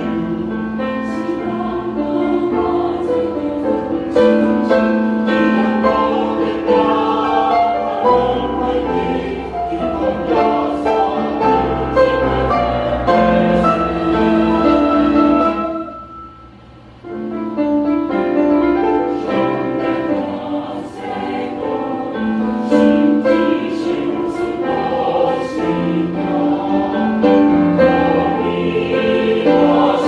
是人無無一個親像伊若無得行，咱會記，伊講耶穌這個天使。上帝大聖公，神蹟受心多時行，可比我是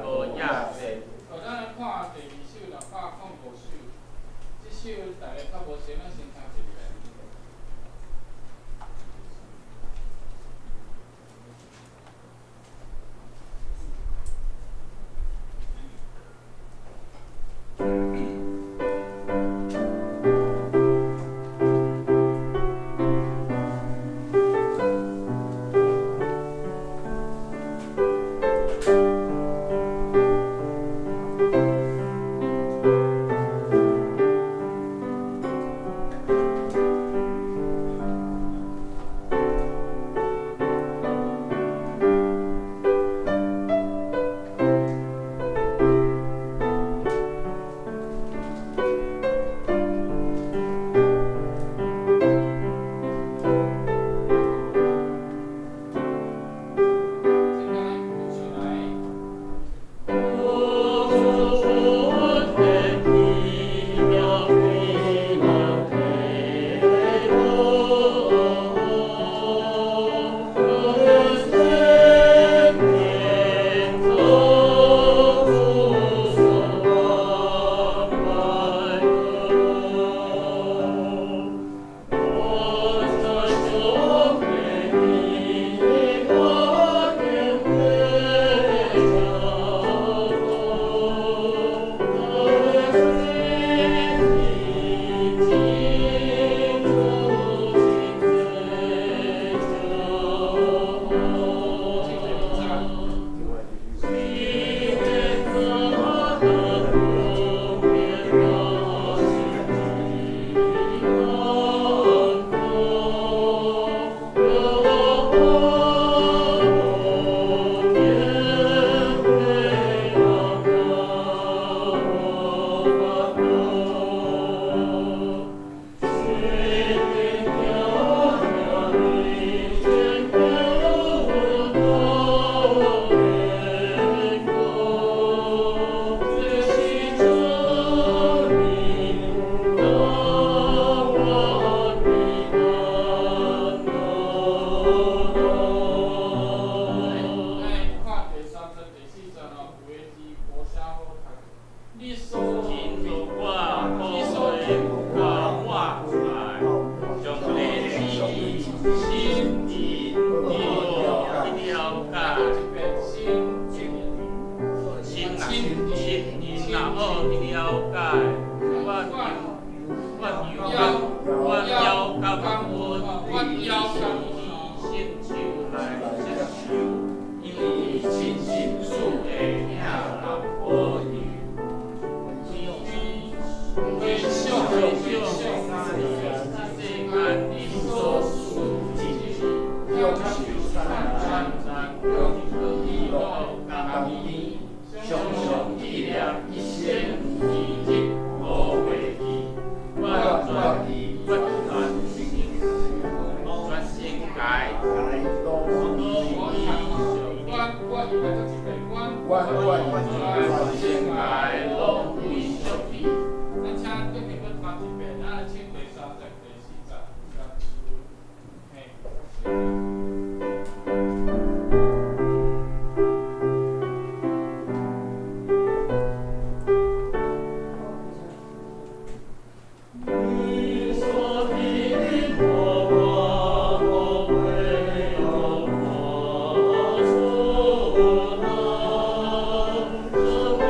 無亞瑟。好，咱來看第二首605首，這首大家較無熟，咱先聽一遍。這個咱一起來。唱第二節。咱來看第三節、第四節吼，有的字無啥好讀。你所真主我好話教我出來，上帝旨意親自去了解。一遍新親啊，親因啊，好去了解，我我求我枵感恩，我枵感恩伸手來接受，因為親信主的疼甲保佑。回想回想，世間你所賜之享受讚讚喜樂甘甜，常常紀念一生奇蹟無過去，我全我全心全心該我我伊來做一遍，我我全心該攏歸屬你。咱請各位閣彈一遍，咱來唱第三節、第四節，甲嘿。你所的我我為我出來，這為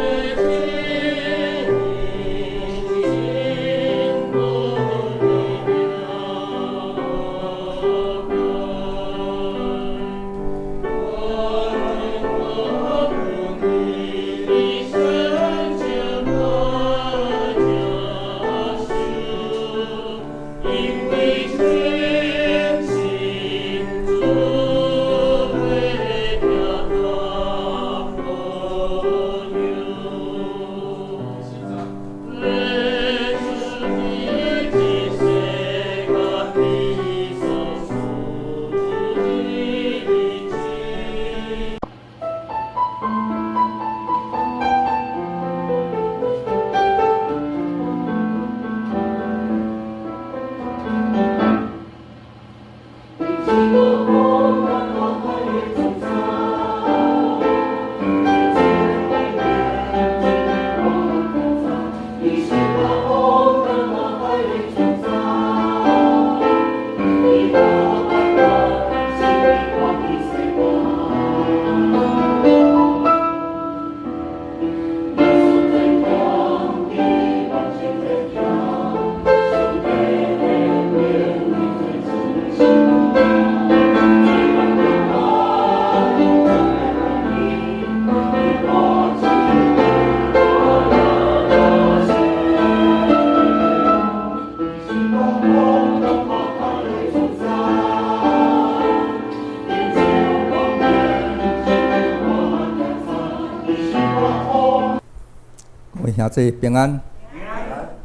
各位兄弟平安，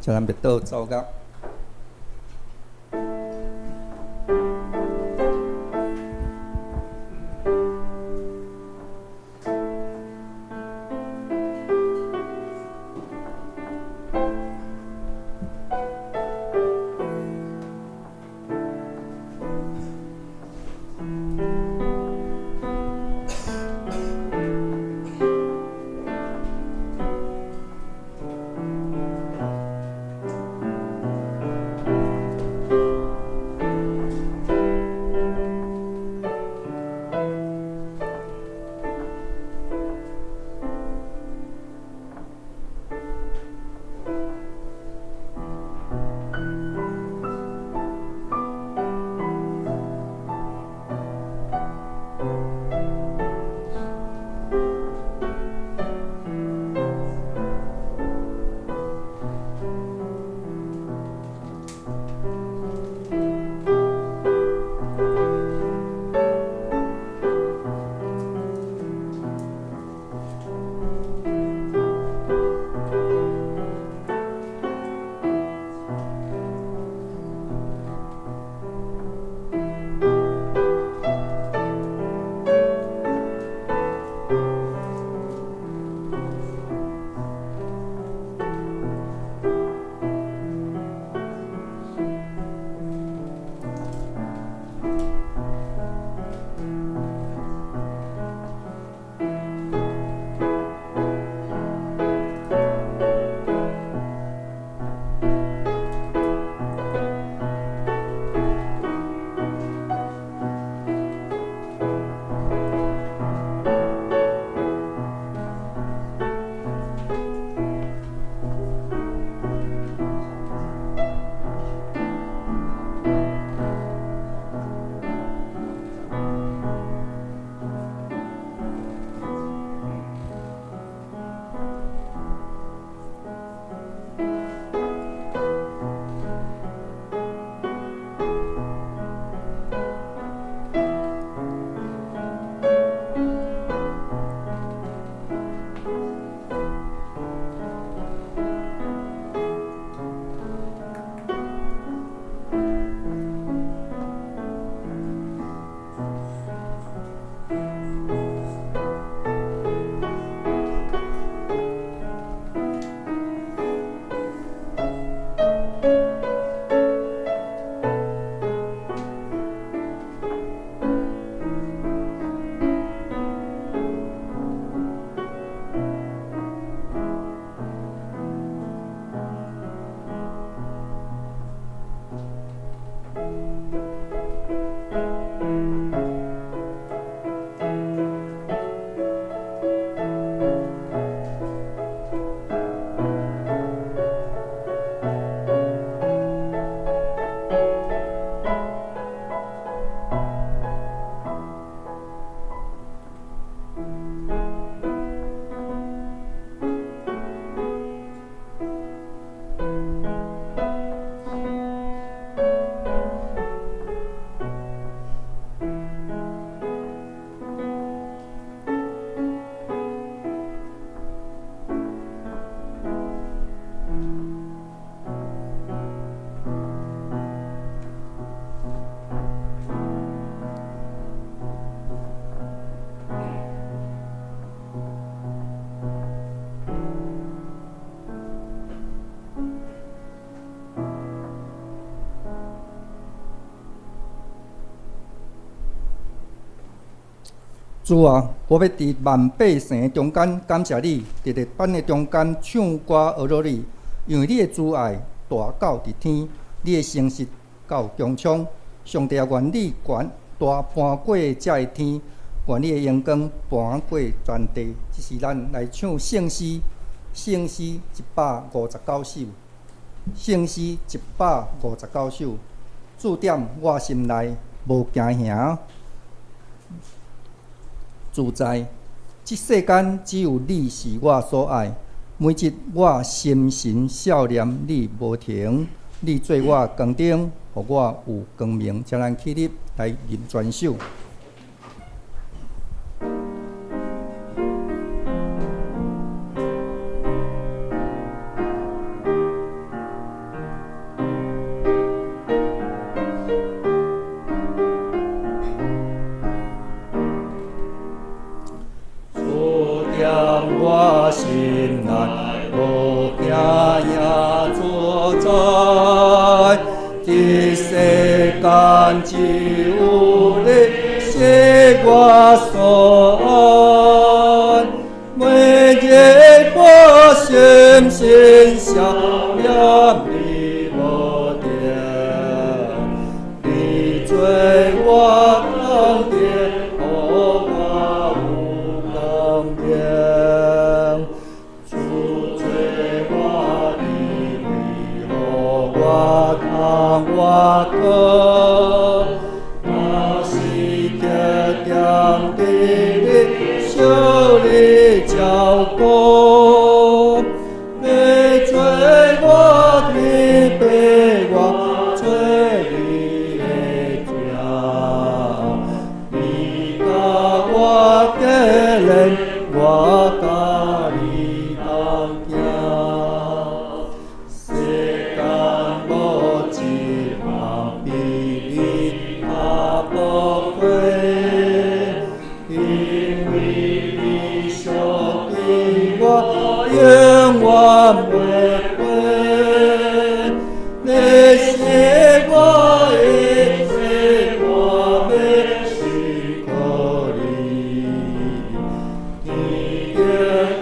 請咱默禱奏樂。主啊，我欲佇萬百姓中間感謝你，佇列邦的中間唱歌呵咾你，因為你的慈愛大到佇天，你的誠實到穹蒼。上帝啊，願你權大攀過這个天，願你的榮光攀過全地。這是咱來唱聖詩，聖詩159首，聖詩159首。駐踮我心內，無驚嚇。自在，這世間只有你是我所愛。每日我心神數念你無停，你做我光燈，予我有光明。請咱起立來認全首。心內無驚影所在，這世間只有你是我所愛，每日我心心想念你無停，你做我光明，予我有光明，主做我智慧，予我通活過。若時刻踮佇你惜你照顧，你做我天父，我做你的子，你佮我結連，我佮你同行。世間無一項比你較寶貴，因為你相對我永遠袂悔。你是我一切，我欲信靠你。天頂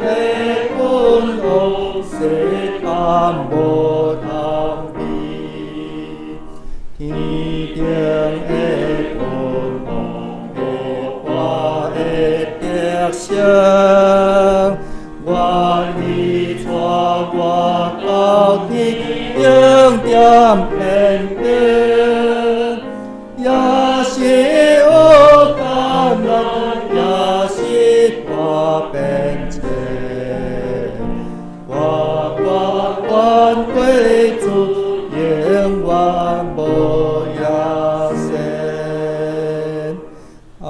的君王，世間無通比。天頂的君王，予我的得勝，願你帶我到天頂踮天頂，也是有艱難，也是大變遷，我甘願跟主，永遠無野心。阿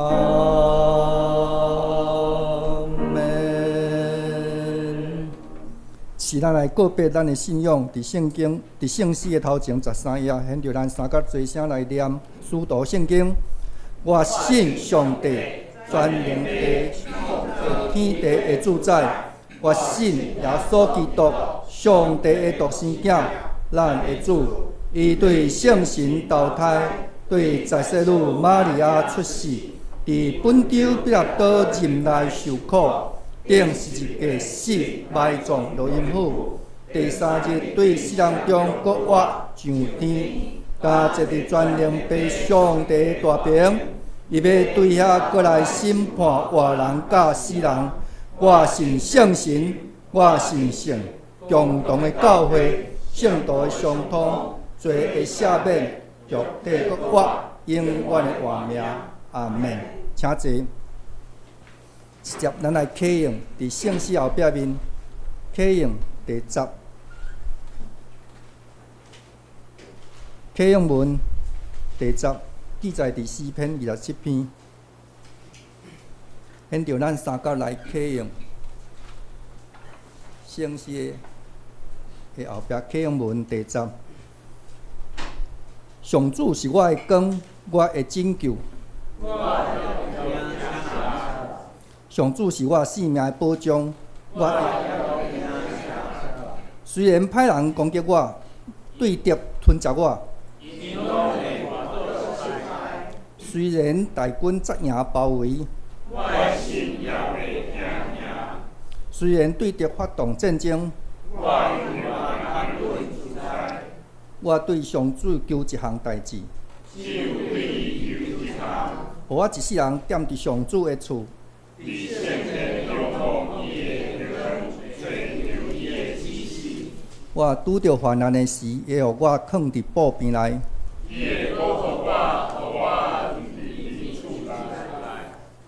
們。是咱來告白咱的信仰，佇聖經、佇聖詩的頭前13頁，現著咱三甲齊聲來念使徒聖經。我信上帝，全能的天地的主宰。我信耶穌基督，上帝的獨生囝，咱的主。伊對聖神投胎，對在聖女瑪利亞出世，佇本丟彼拉多任內受苦，釘十字架死，埋葬落陰府。第三日對死人中復活上天，加坐佇全能父上帝的大爿，伊欲對遐閣來審判活人佮死人。我信聖神，我信聖共同的教會，聖徒的相通，罪的赦免，肉體復活，永遠的活命。阿門。請坐。直接咱來啟用佇聖詩後壁面，啟用第十，啟用文第十，記載佇詩篇27篇。現著咱三角來啟用聖詩的後壁啟用文第十。上主是我的光，我的拯救。上主是我性命的保障，我雖然歹人攻擊我，對敵吞食我，雖然大軍紮營包圍，雖然對敵發動戰爭，我對上主求一項代誌，予我一世人踮佇上主的厝。我拄著患難的時，會予我囥佇布邊內。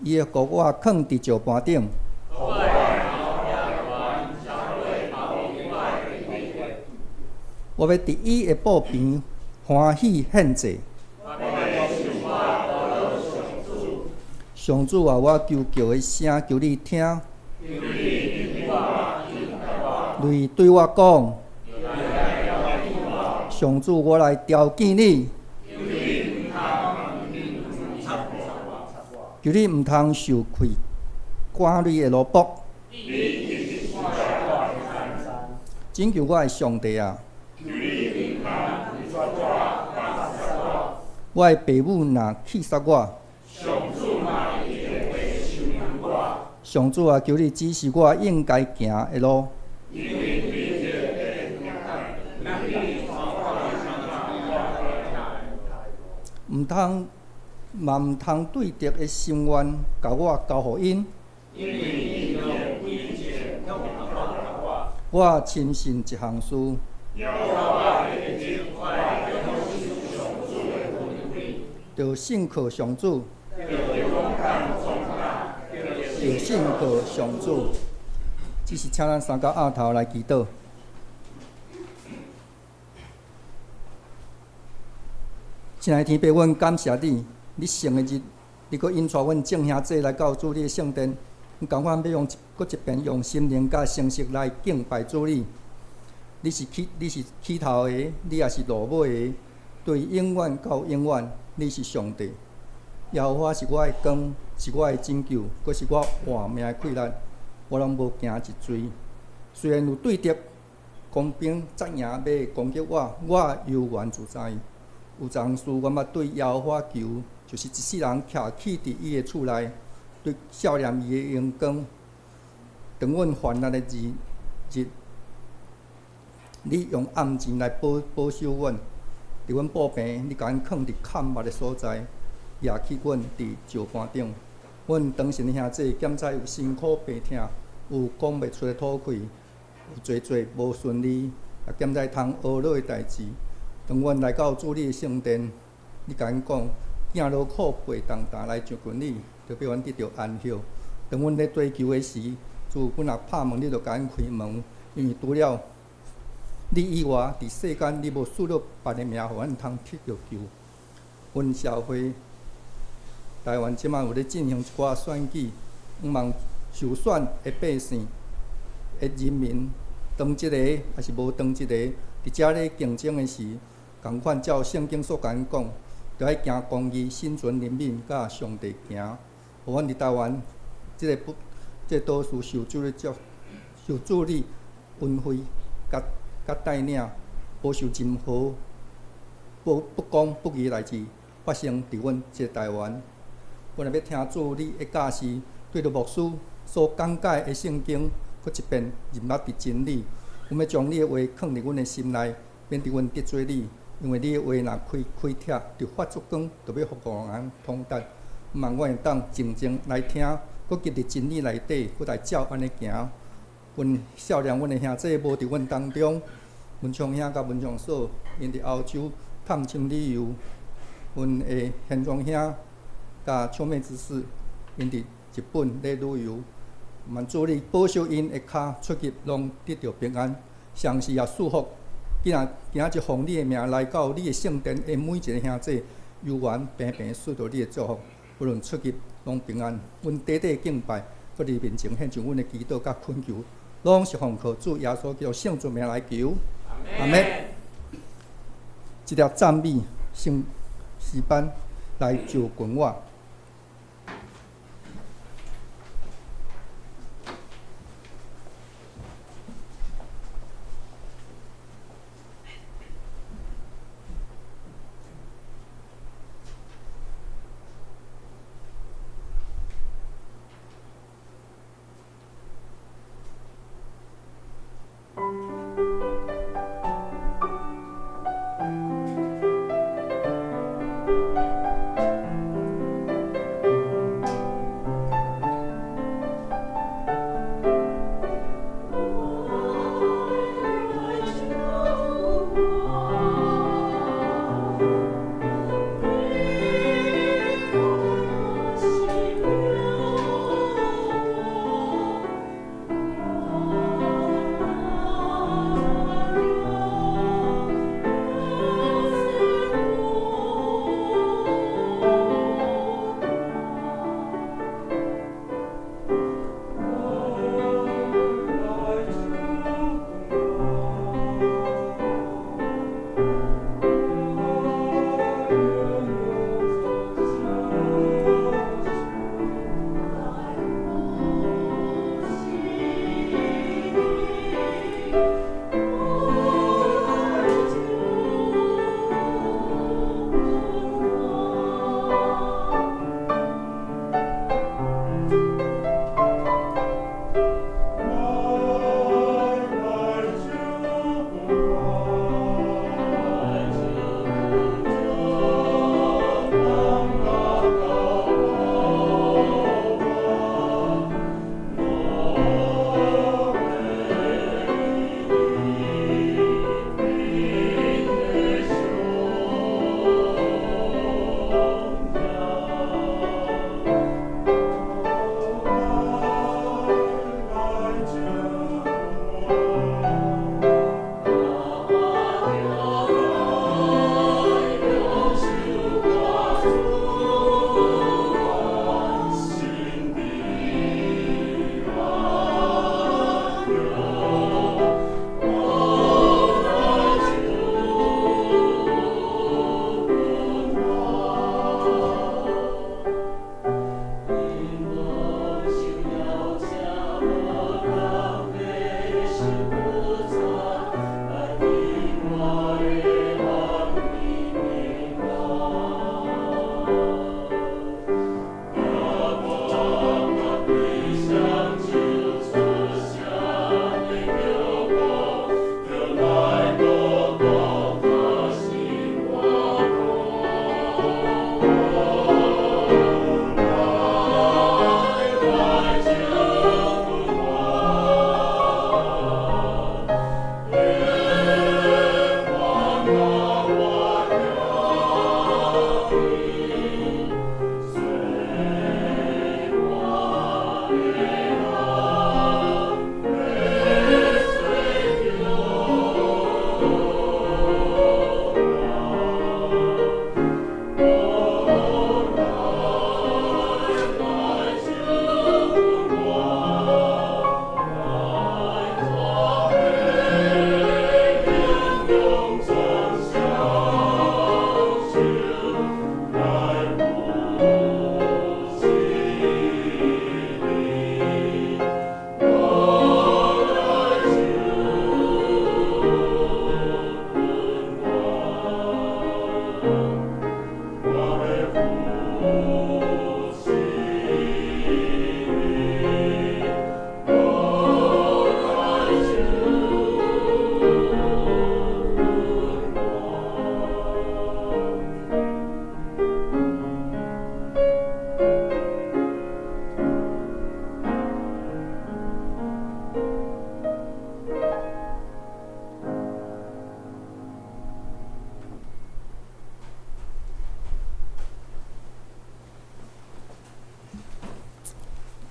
伊會予我囥佇石盤頂。我欲佇伊的布邊歡喜獻祭。上主啊，我求告的聲，求你聽。你對我講，上主，我來召見你。求你毋通受氣趕你的奴僕。拯救我的上帝啊！我的爸母若棄殺我，上主啊，求你指示我應該行的路。毋通嘛毋通對敵的心願，共我交予𪜶。我深信一項事。著信靠上主，著信靠上主。這是請咱三個額頭來祈禱。親愛的天父，阮感謝你，你聖的日，你閣引帶阮眾兄弟來到主你的聖殿，阮仝款欲用閣一遍用心靈佮誠實來敬拜主你。你是起頭的，你也是落尾的，對永遠到永遠，你是上帝。耶和華是我的光，是我的拯救，閣是我活命的氣力，我攏無驚一槌。雖然有對敵攻兵紮營欲攻擊我，我悠然自在。有一項事，我捌對耶和華求，就是一世人徛起佇伊的厝內，對少年伊的榮光。當阮患難的日日，你用暗箭來保守阮，佇阮布棚，你共阮囥佇坎密的所在，攑起阮佇石盤頂。阮當神的兄弟，檢查有辛苦病痛，有講袂出的吐氣，有濟濟無順利，也檢查通懊惱的代誌。當阮來到主你的聖殿，你共阮講，囝勞苦背重擔來就近你，就欲阮得著安息。當阮咧追求的時，主，阮若拍門，你就共阮開門，因為除了你以外，佇世間你無賜予別个名，予阮通得著救。阮社會台灣這擺有咧進行一寡選舉，向望受選的百姓的人民，當這個抑是無當這個，佇遮咧競爭的時，仝款照聖經所共阮講，著愛行公義、心存憐憫，佮上帝行。予阮佇台灣這个不，這个島嶼受主你祝，受主你恩惠佮帶領，無受任何不公不義代誌發生佇阮這個台灣。阮若欲聽主你的教示，對著牧師所講解的聖經，閣一遍認捌佇真理。阮欲將你的話囥佇阮的心內，免得阮得罪你。因為你的話若開開拆，就發出光，就欲予戇人通達。望阮會當靜靜來聽，閣記佇真理內底，閣來照按呢行。阮少年，阮的兄弟無佇阮當中，文昌兄佮文昌嫂，𪜶佇歐洲探親旅遊。阮的賢忠兄佮秋妹執事，𪜶佇日本咧旅遊。望主你保守𪜶的跤出入攏得著平安，同時也祝福今仔今仔日奉你的名來到你的聖殿的每一个兄弟，猶原平平順著你的祝福，無論出入攏平安。阮短短敬拜，閣佇面前獻上阮的祈禱佮懇求，攏是奉靠主耶穌基督聖尊名來求。阿們。這條讚美聖詩班來就近我。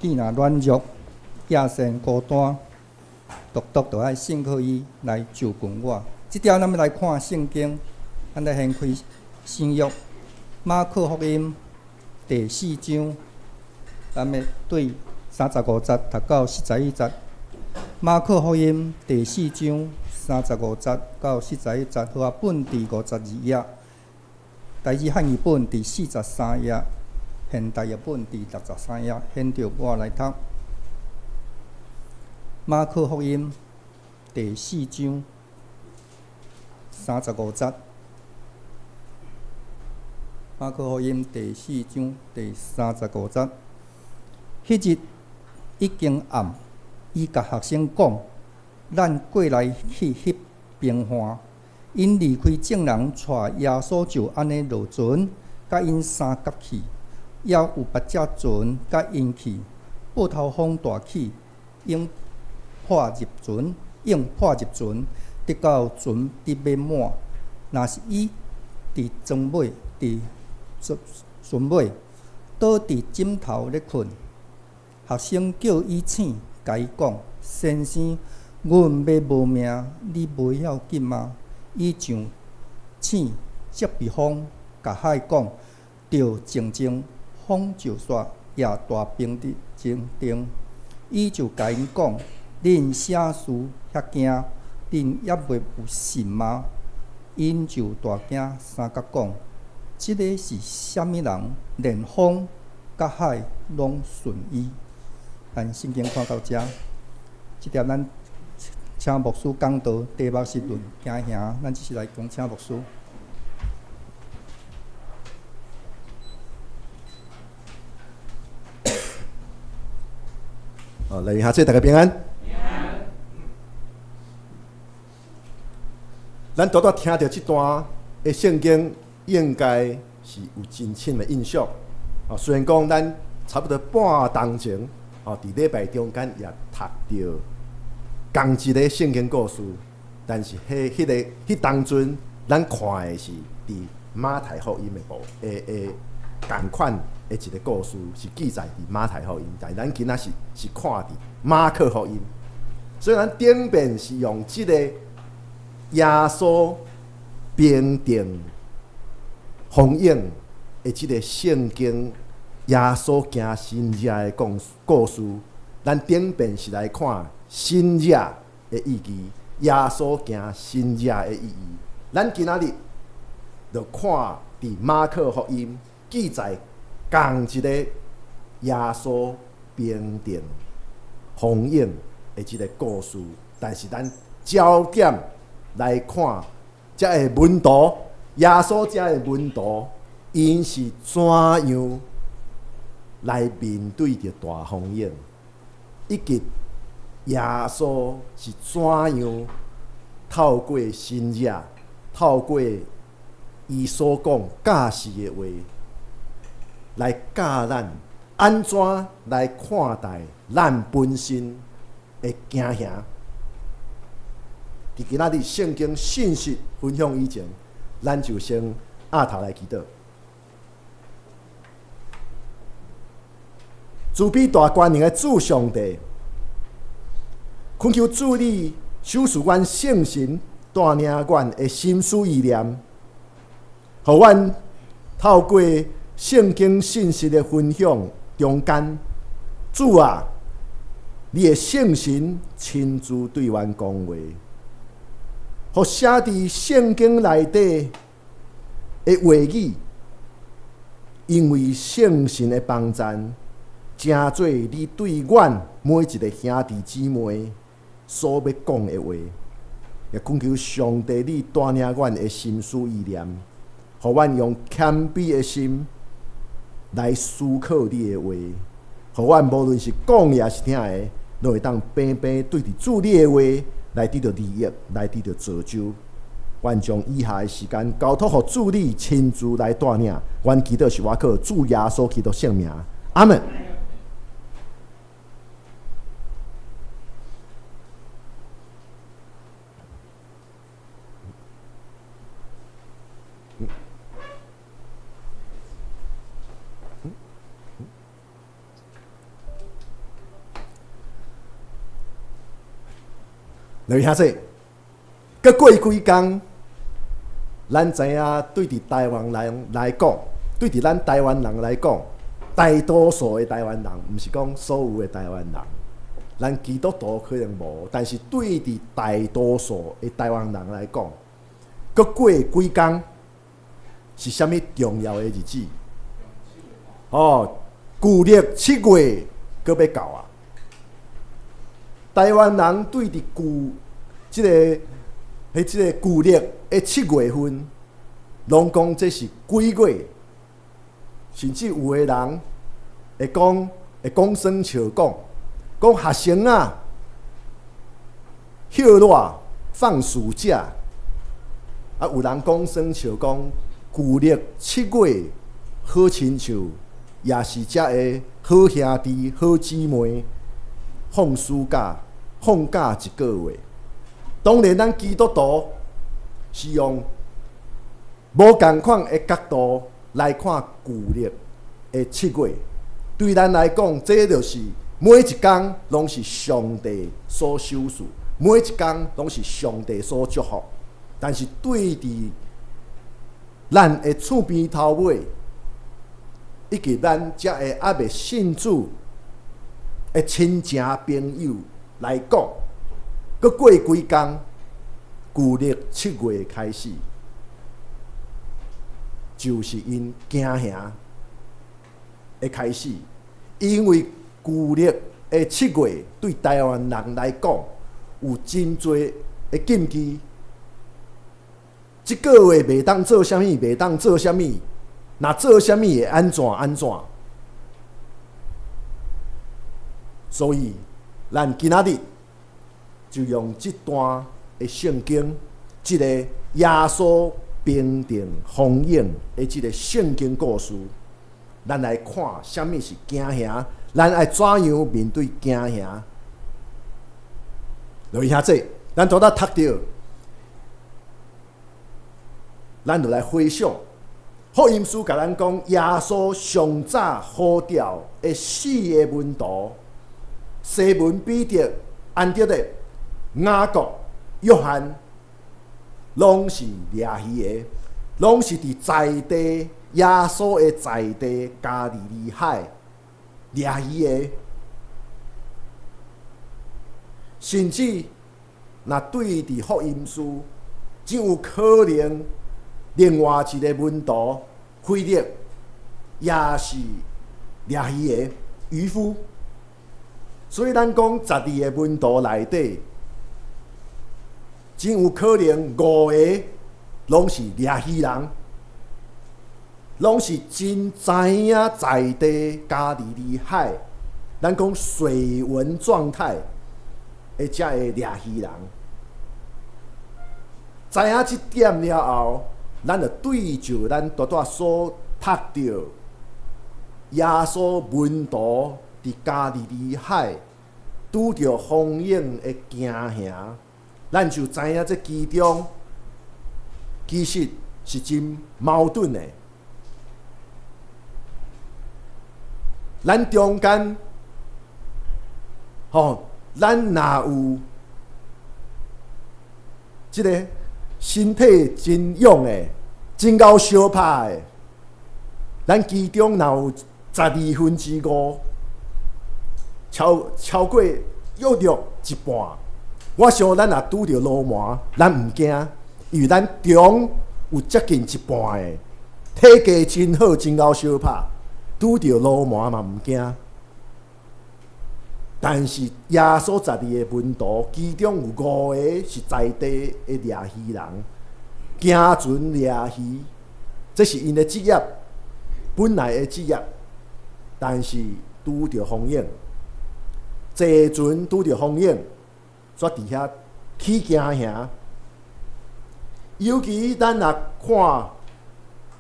見若軟弱、野性、孤單，獨獨著愛信靠伊來就近我。這條咱欲來看聖經，咱來掀開新約馬可福音第四章，咱欲對三十五節讀到四十一節。馬可福音第四章三十五節到四十一節，和合本佇52頁，台語漢語本佇43頁，現代譯本佇63頁。現著我來讀。馬可福音第四章三十五節。馬可福音第四章第三十五節，彼日已經暗，伊共學生講：咱過來去彼邊岸。𪜶離開眾人，帶耶穌就按呢落船，佮𪜶相佮去。猶有別隻船佮𪜶去。報頭風大起，湧破入船，湧破入船，直到船得欲滿。若是伊佇船尾，佇船尾，倒佇枕頭咧睏。學生叫伊醒，共伊講：先生，阮欲無命，你無要緊嗎？伊就醒，責備風，共海講，著靜靜，風就煞，也大平靜定。伊就共𪜶講：恁啥事遐驚？恁猶未有信嗎？𪜶就大驚，相佮講：這个是啥物人？連風佮海攏順伊。咱聖經看到遮，這條咱請牧師講道，題目是論驚惶，咱這時來恭請牧師。哦，來下，祝大家平安。咱拄拄聽著這段的聖經，應該是有真深的印象。哦，雖然講咱差不多半冬前，哦，佇禮拜中間也讀著仝一个聖經故事，但是彼彼个彼當陣，咱看的是佇馬太福音的部的的仝款的一个故事，是記載佇馬太福音，但咱今仔是是看佇馬可福音，所以咱頂面是用這个耶穌平定風湧的這个聖經，耶穌行神蹟的故事，咱頂面是來看神蹟的意義，耶穌行神蹟的意義。咱今仔日就看佇馬可福音記載仝一个耶穌平定風湧的這个故事，但是咱焦點來看遮个門徒，耶穌遮个門徒，𪜶是怎樣來面對著大風湧，以及耶穌是怎樣透過神蹟，透過伊所講教示的話，來教咱按怎來看待咱本身的驚惶。佇今仔日聖經信息分享以前，咱就先押頭來祈禱。慈悲大權能的主上帝，懇求主你賞賜阮聖神帶領阮的心思意念，予阮透過聖經信息的分享中間，主啊，你的聖神親自對阮講話，予寫佇聖經內底的話語，因為聖神的幫贊，成做你對阮每一个兄弟姊妹所欲講的話。也懇求上帝你帶領阮的心思意念，予阮用謙卑的心來思考你的話，予阮無論是講的抑是聽的，攏會當平平對著主你的話來得著利益，來得著造就。阮將以下的時間交託予主你親自來帶領，阮祈禱是倚靠主耶穌基督聖名，阿門。來兄弟，閣過幾工，咱知影對佇台灣人來講，對佇咱台灣人來講，大多數的台灣人，毋是講所有的台灣人，咱基督徒可能無，但是對佇大多數的台灣人來講，閣過幾工是啥物重要的日子？哦，舊曆七月閣欲到啊！台灣人對佇舊這个、彼這个舊曆的七月份，攏講這是鬼月，甚至有的人會講會講耍笑講，講學生啊，歇熱放暑假，啊有人講耍笑講，舊曆七月好親像，也是遮的好兄弟、好姊妹放暑假、放假一个月。當然，咱基督徒是用無仝款的角度來看舊曆的七月。對咱來講，這就是每一工攏是上帝所賞賜，每一工攏是上帝所祝福。但是對佇咱的厝邊頭尾，以及咱遮的猶未信主的親情朋友來講，閣過幾工，舊曆七月開始，就是𪜶驚嚇的開始。因為舊曆的七月對台灣人來講有真濟的禁忌。這个月袂當做啥物，袂當做啥物，若做啥物會按怎按怎。所以，咱今仔日就用這段的聖經，這個耶穌平定風湧的這個聖經故事，咱來看啥物是驚嚇，咱愛怎樣面對驚嚇。落去遐濟，咱拄才讀著，咱就來回想福音書共咱講，耶穌上早呼召的四个門徒：西門彼得、安德烈、雅各、約翰，攏是掠魚的，攏是佇在地耶穌的在地加利利海掠魚的，甚至若對佇福音書，真有可能另外一个門徒腓力也是掠魚的漁夫，所以咱講十二个門徒內底，真有可能五个攏是掠魚人，攏是真知影在地加利利海，咱講水文狀態的遮个掠魚人。知影這點了後，咱就對照咱拄拄所讀著耶穌門徒佇加利利海拄著風湧的驚嚇，咱就知影這其中其實是真矛盾的。咱中間，吼，咱若有這个身體真勇的、真𠢕相拍的，咱其中若有十二分之五，超過約略一半，我想咱若拄著鱸鰻，咱毋驚，因為咱中有接近一半的體格真好、真𠢕相拍，拄著鱸鰻嘛毋驚。但是耶穌十二个門徒，其中有五個是在地的掠魚人，行船掠魚，這是𪜶的職業，本來的職業。但是拄著風湧，坐船拄著風湧，煞佇遐起驚嚇。尤其咱若看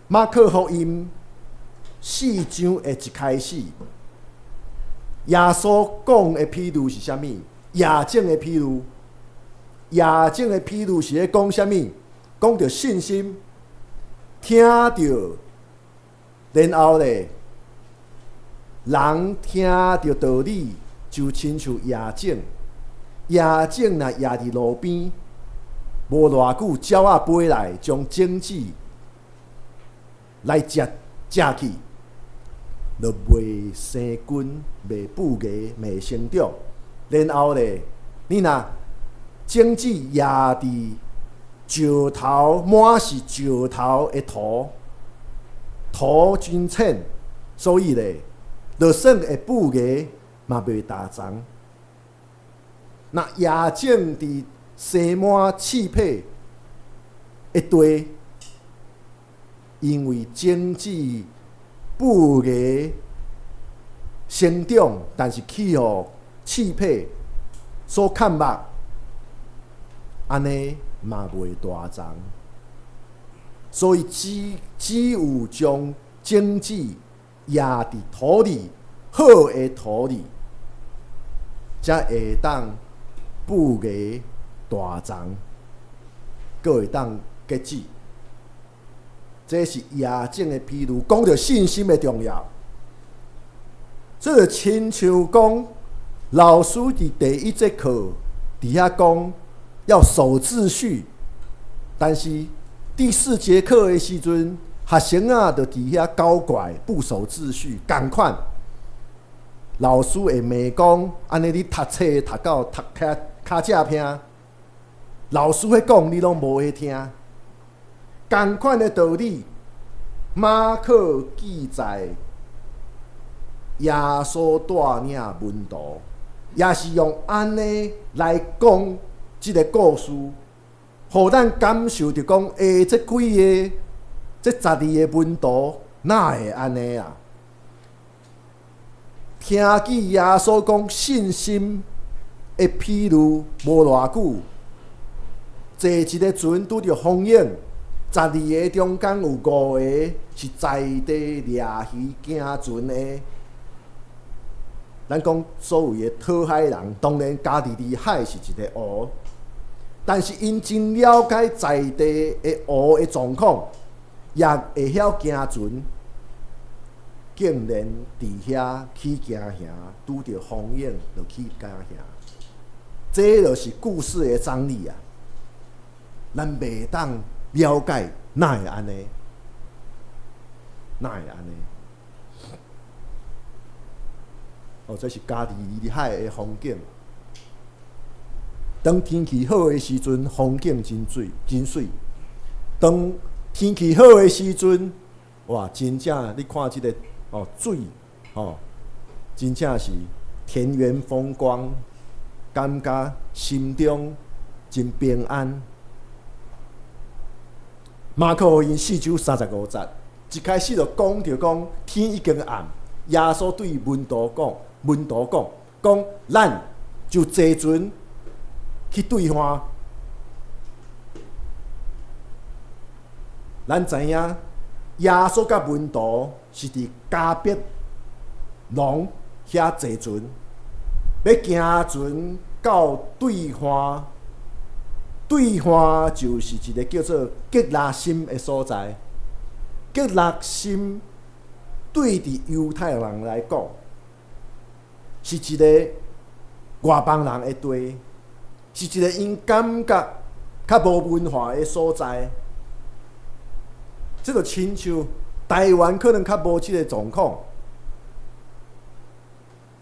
馬可福音四章的一開始，耶穌講的比喻是啥物？夜種的比喻，夜種的比喻是咧講啥物？講著信心，聽著，然後咧，人聽著道理，就親像夜種，椰種若掖佇路邊，無偌久，鳥仔飛來將種子來食食去，就袂生根、袂布芽、袂成長。然後咧，你若種子掖佇石頭，滿是石頭的土，土真淺，所以咧，就算會布芽，嘛袂大叢。若椰種佇生滿刺皮的地，因為種子布芽成長，但是去予刺皮所崁目，按呢嘛袂大叢。所以只有將種子掖佇土裡，好的土裡，才會當布芽大叢，閣會當結籽。這是椰種的比喻，講著信心的重要。這就親像講，老師佇第一節課佇遐講要守秩序，但是第四節課的時陣，學生仔就佇遐搞怪，不守秩序，仝款。老師會罵講，按呢你讀冊讀到讀跤跤脊疼，老師彼講你攏無愛聽。仝款的道理，馬可記載耶穌帶領門徒，也是用按呢來講這个故事，予咱感受著講，欸，這幾个、這十二个門徒哪會按呢啊？聽見耶穌講信心的比喻無偌久，坐一个船拄著風湧，十二个中間有五个是在地掠魚行船的。咱講所謂的討海人，當然加利利海是一个湖，但是𪜶真了解在地的湖的狀況，也會曉行船，竟然佇遐起驚嚇，拄著風湧就起驚嚇，這就是故事的張力啊！咱袂當了解，哪會按呢？哪會按呢？哦，這是加利利海的風景。當天氣好的時陣，風景真媠，真媠。當天氣好的時陣，哇，真正你看這个哦水，哦，真正是田園風光，感覺心中真平安。馬可福音四章三十五節，一開始就講著講天已經暗，耶穌對門徒講，門徒講，講咱就坐船去對岸。咱知影耶穌佮門徒是佇迦百農遐坐船，欲行船到對岸。對岸就是一个叫做革拉森的所在。革拉森對佇猶太人來講，是一个外邦人的地，是一个𪜶感覺較無文化的所在。這就親像台灣可能較無這个狀況，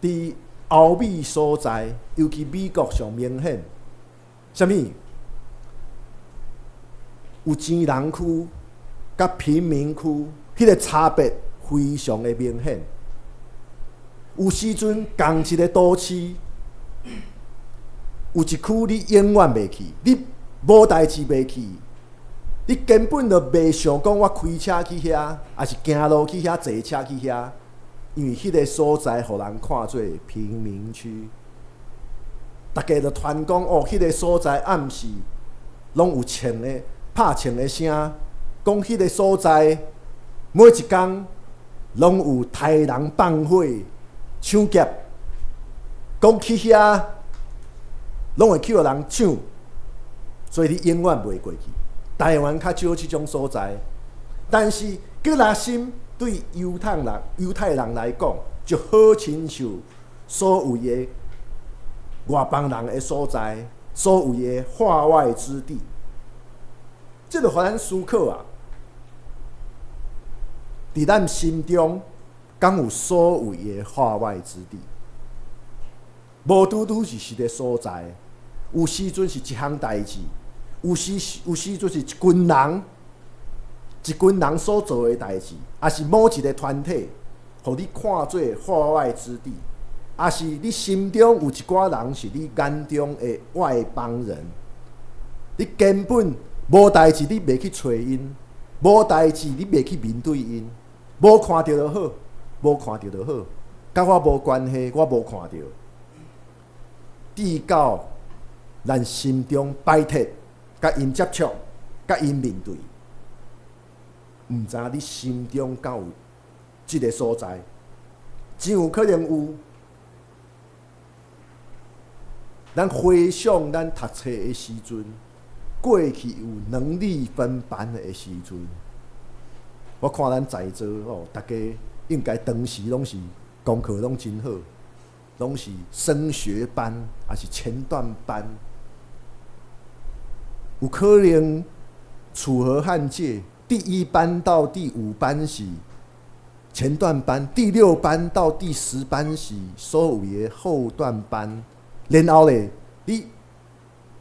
佇歐美所在，尤其美國上明顯，啥物？有錢人區佮貧民區，彼个差別非常的明顯。有時陣仝一个都市，有一區你永遠袂去，你無代誌袂去，你根本就袂想講我開車去遐，抑是行路去遐，坐車去遐，因為彼个所在予人看做貧民區，逐家就傳講哦，彼个所在暗時攏有槍的。拍槍的聲，講彼个所在每一工攏有刣人放火搶劫，講去遐攏會去予人搶，所以你永遠袂過去。台灣較少這種所在，但是革拉森對猶太人、猶太人來講，就好親像所謂的外邦人的所在，所謂的化外之地。這就予咱思考啊！佇咱心中，敢有所謂的化外之地？無拄拄是一个所在，有時陣是一項代誌，有時陣是一群人，一群人所做的代誌，抑是某一个團體，予你看做化外之地，抑是你心中有一寡人是你眼中的外邦人，你根本無代誌，你袂去揣𪜶，無代誌，你袂去面對𪜶，無看著就好，無看著就好，佮我無關係，我無看著。直到咱心中擺脫，佮𪜶接觸，佮𪜶面對，毋知影你心中敢有這个所在，真有可能有。咱回想咱讀冊的時陣，過去有能力分班的時陣，我看咱在座哦，逐家應該當時攏是功課攏真好，攏是升學班，抑是前段班，有可能楚河漢界第一班到第五班是前段班，第六班到第十班是所謂的後段班。然後咧，你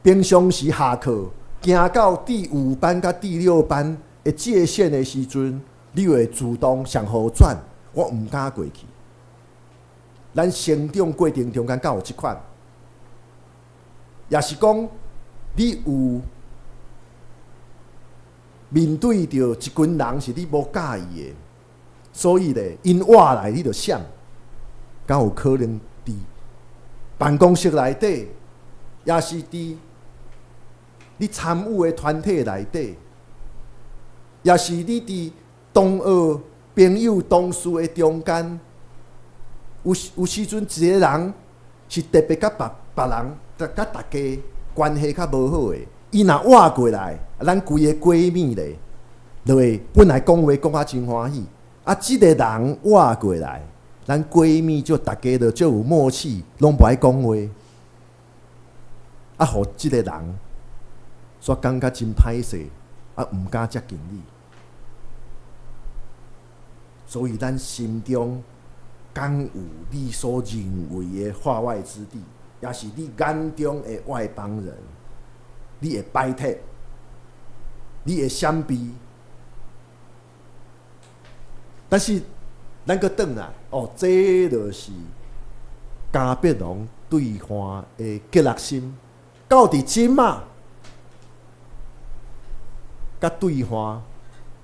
平常時下課行到第五班佮第六班的界限的時陣，你會自動向後轉，我毋敢過去。咱成長過程中間敢有這款，抑是講你有面對著一群人是你無佮意的，所以咧，𪜶倚來你就閃，敢有可能佇辦公室內底，抑是佇你參與的團體內底，抑是你佇同學、朋友、同事的中間，有時陣一个人是特別佮別別人、佮逐家關係較無好的，伊若倚過來，咱規个閨蜜咧，就會本來講話講甲真歡喜，啊，這个人倚過來，咱閨蜜就逐家就足有默契，攏無愛講話，啊，予這个人煞感覺真歹勢，啊，毋敢接近你。所以咱心中敢有你所認為的化外之地，抑是你眼中的外邦人，你會擺脫，你會閃避。但是咱閣轉來，哦，這就是迦百農對岸的結勒森，到佇這馬，佮對岸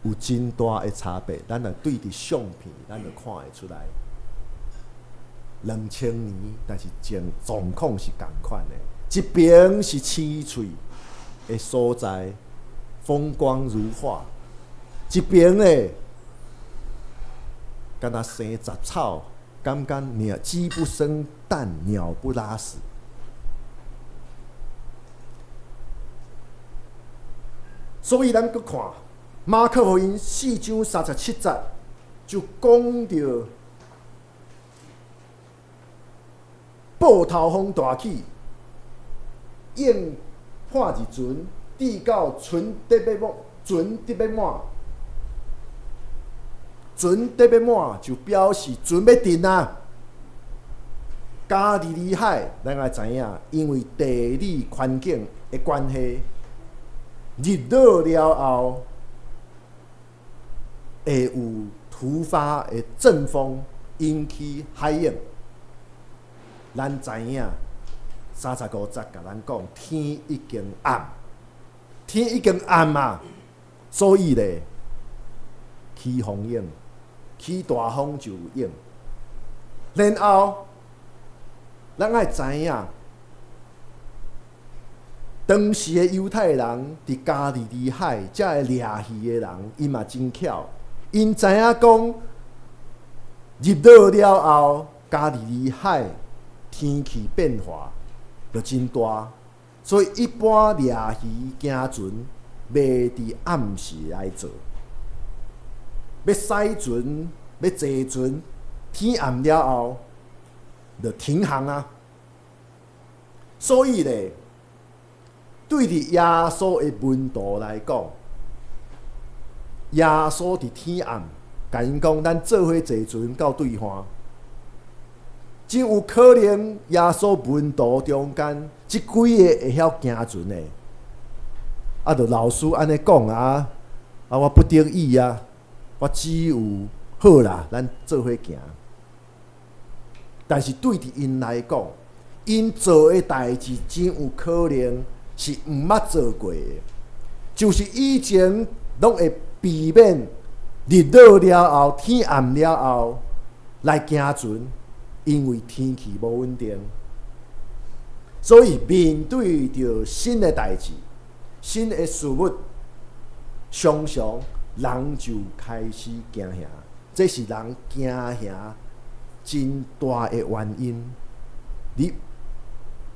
有真大的差別。咱若對佇相片，咱就看會出來。2000年，但是狀況是仝款的。一邊是青翠的所在，風光如畫；一邊咧，敢若生雜草，感覺鳥雞不生蛋，鳥不拉屎。所以咱閣看馬可福音四章三十七節，就講著報頭風大起，湧破入船，直到船得欲滿，船得欲滿，船得欲滿就表示船欲沉啊。加利利海，咱愛知影，因為地理環境的關係，日落了後會有突發的陣風引起海湧。咱知影35節共咱講，天已經暗，天已經暗啊，所以咧起風湧，起大風就有湧。然後咱愛知影，當時的猶太人佇加利利海遮个掠魚的人，𪜶嘛真巧，𪜶知影講日落了後，加利利海天氣變化就真大，所以一般掠魚行船袂佇暗時來做，欲駛船、欲坐船，天暗了後就停航啊。所以咧，對佇耶穌的門徒來講，耶穌佇天暗，共𪜶講，咱做伙坐船到對岸。真有可能耶穌門徒中間，這幾个會曉行船的，啊，就老師按呢講啊，啊，我不得已啊，我只有好啦，咱做伙行。但是對佇𪜶來講，𪜶做的代誌真有可能是毋捌做過的，就是以前攏會避免日落了後、天暗了後來行船，因為天氣無穩定。所以面對著新的代誌、新的事物，常常人就開始驚嚇，這是人驚嚇真大的原因。你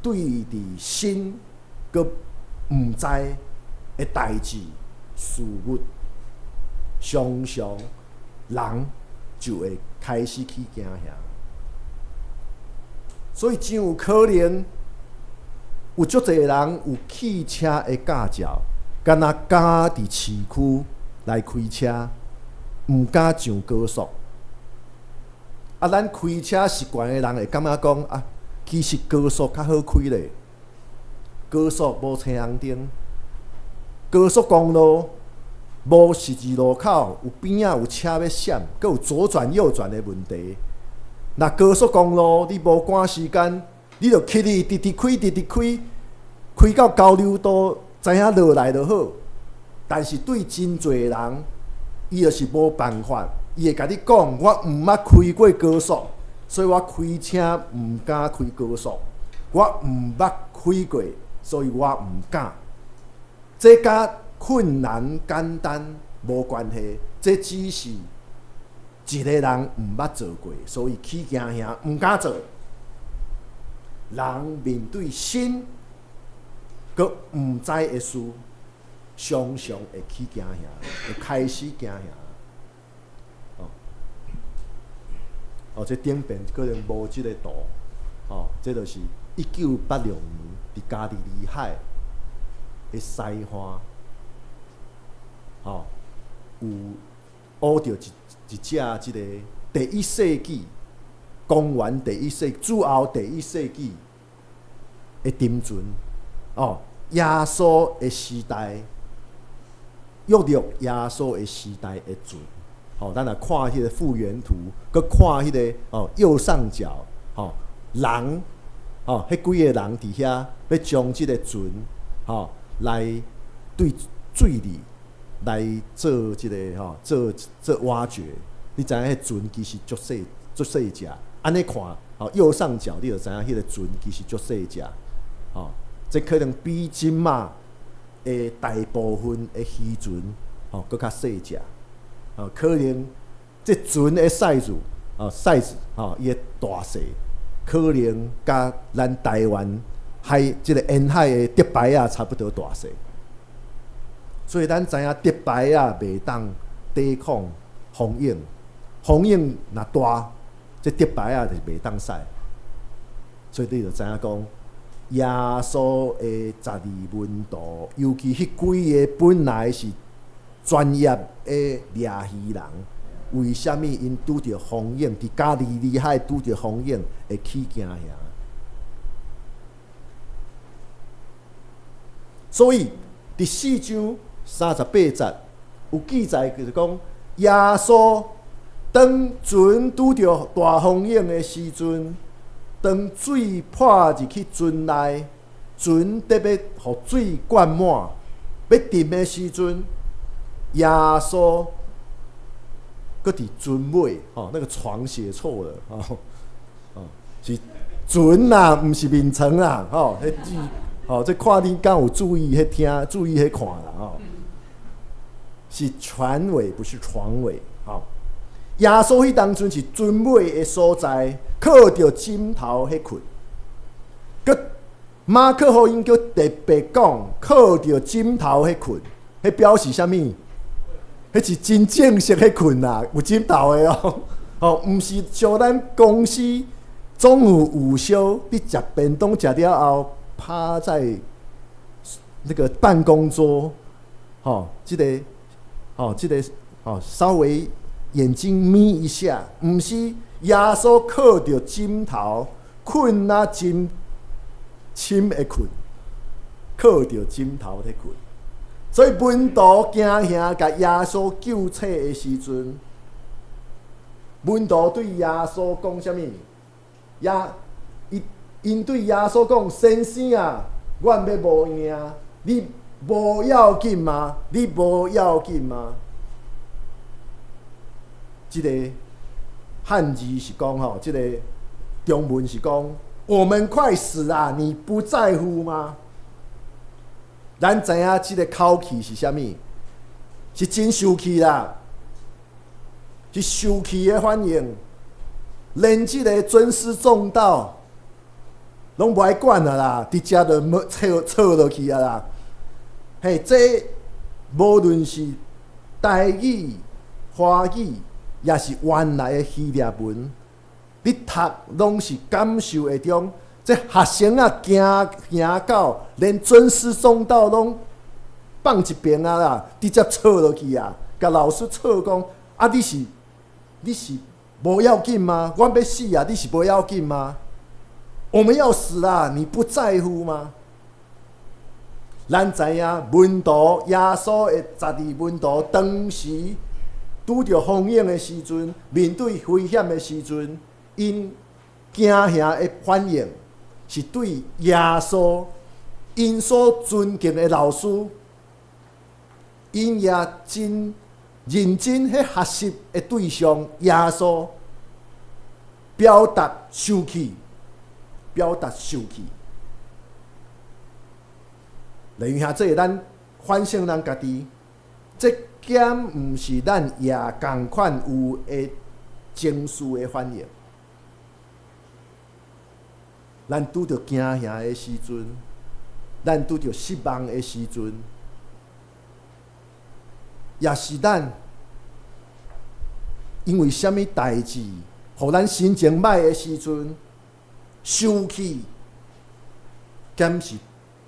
對佇新閣毋知的代誌事物，常常人就會開始去驚嚇。所以真有可能有足濟人有汽車的駕照，敢若敢佇市區來開車，毋敢上高速。啊，咱開車習慣的人會感覺講啊，其實高速較好開咧，高速無青紅燈，高速公路無十字路口，有邊仔有車欲閃，閣有左轉右轉的問題。若高速公路你無趕時間，你就起去直直開，直直開，開到交流道，知影落來就好。但是對真濟人，伊就是無辦法，伊會共你講，我毋捌開過高速，所以我開車毋敢開高速。我毋捌開過，所以我毋敢。這佮困難簡單無關係，這只是一個人毋捌做過，所以起驚嚇，毋敢做。人面對新閣毋知的事，常常會起驚嚇，會開始驚嚇。哦，哦，這頂邊可能無這個圖，哦，這就是1986年佇加利利海的西岸，哦，有挖著一隻這個第一世紀，公元第一世主後第一世紀的沉船，哦，耶穌的時代，約略耶穌的時代的船，哦，咱來看彼個復原圖，閣看彼個哦右上角，哦，人，哦，彼幾個人佇遐欲將這个船，吼，來對水裡來做這个吼，做做挖掘。你知影彼船其實足細足細隻，按呢看，吼，右上角你就知影彼个船其實足細隻，吼，這可能比這馬的大部分的漁船，吼，閣較細隻，吼，可能這船的 size，哦，size，吼，伊的大細，可能佮咱台灣海這个沿海的竹排仔差不多大細。所以咱知影竹排仔袂當抵抗風湧，風湧若大，這竹排仔就是袂當駛。所以你就知影講，耶穌的十二門徒，尤其彼幾個本來是專業的掠魚人，為啥物𪜶拄著風湧，佇加利利海拄著風湧會起驚嚇？所以佇4章38節有記載，就是講耶穌當船拄著大風湧的時陣，當水潑入去船內，船得欲予水灌滿，欲沉的時陣，耶穌閣佇船尾，吼，那個床寫錯了，吼，哦，是船啦，毋是眠床啦，吼，彼字，吼，這看你敢有注意彼聽，注意彼看啦，吼，是船尾，不是床尾，吼。耶穌彼當陣是船尾的所在，靠著枕頭彼睏。閣馬可福音閣特別講，靠著枕頭彼睏，彼表示啥物？彼是真正式彼睏啦，有枕頭的哦。吼，毋是像咱公司總有午休，你食便當食了後，趴在那個辦公桌，吼，這个，吼，這个，吼，稍微眼睛眯一下，毋是耶穌靠著枕頭睏啊，真深的睏，靠著枕頭咧睏。所以門徒驚嚇共耶穌救醒的時陣，門徒對耶穌講啥物？耶，伊𪜶對耶穌講：先生啊，阮欲無命，你無要緊嗎？你無要緊嗎？這个漢字是講吼，這个中文是講：我們快死啦，你不在乎嗎？咱知影這个口氣是啥物？是真生氣啦，是生氣的反應，連這个尊師重道攏無愛管啊啦，直接就錯錯落去啊啦。嘿，這無論是台語、華語，抑是原來的希臘文，你讀攏是感受會著。這學生啊，驚驚到連尊師重道攏放一邊啊啦，直接錯落去啊！共老師錯講啊，你是無要緊嗎？阮欲死啊，你是無要緊嗎？我們要死啦，你不在乎嗎？咱知影門徒耶穌的十二門徒當時拄著風湧的時陣，面對危險的時陣，𪜶驚嚇的反應是對耶穌𪜶所尊敬的老師，𪜶也真認真彼學習的對象耶穌，表達生氣，表達生氣。例如兄這咱反省咱家己，這敢毋是咱也仝款有的情緒的反應？咱拄著驚嚇的時陣，咱拄著失望的時陣，抑是咱因為啥物代誌，予咱心情䆀的時陣，生氣，敢是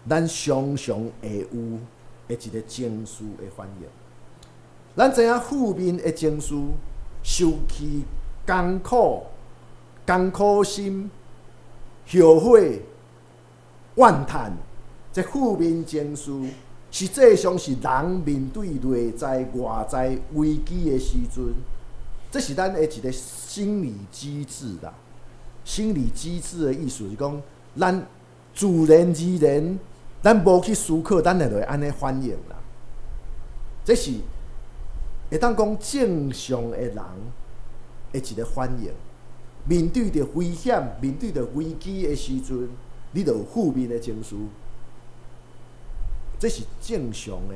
咱常常會有的一个情緒的反應？咱知影負面的情緒，生氣、艱苦、艱苦心、後悔、怨嘆，這負面情緒，實際上是人面對內在、外在危機的時陣，這是咱的一个心理機制啦。心理機制的意思是講，咱自然而然，咱無去思考，咱會就會按呢反應啦。這是會當講正常的人的一个反應。面對著危險、面對著危機的時陣，你就有負面的情緒，這是正常的，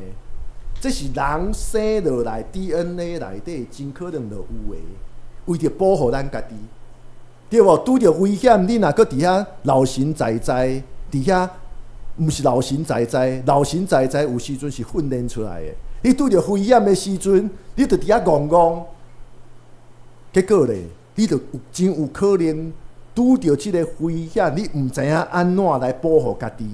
這是人生落來 DNA 內底真可能就有的，為著保護咱家己，對無？拄著危險，你若閣佇遐老神在在，佇遐毋是老神在在，老神在在有時陣是訓練出來的。你拄著危險的時陣，你就佇遐戇戇，結果咧，你就有真有可能拄著這个危險，你毋知影按怎來保護家己，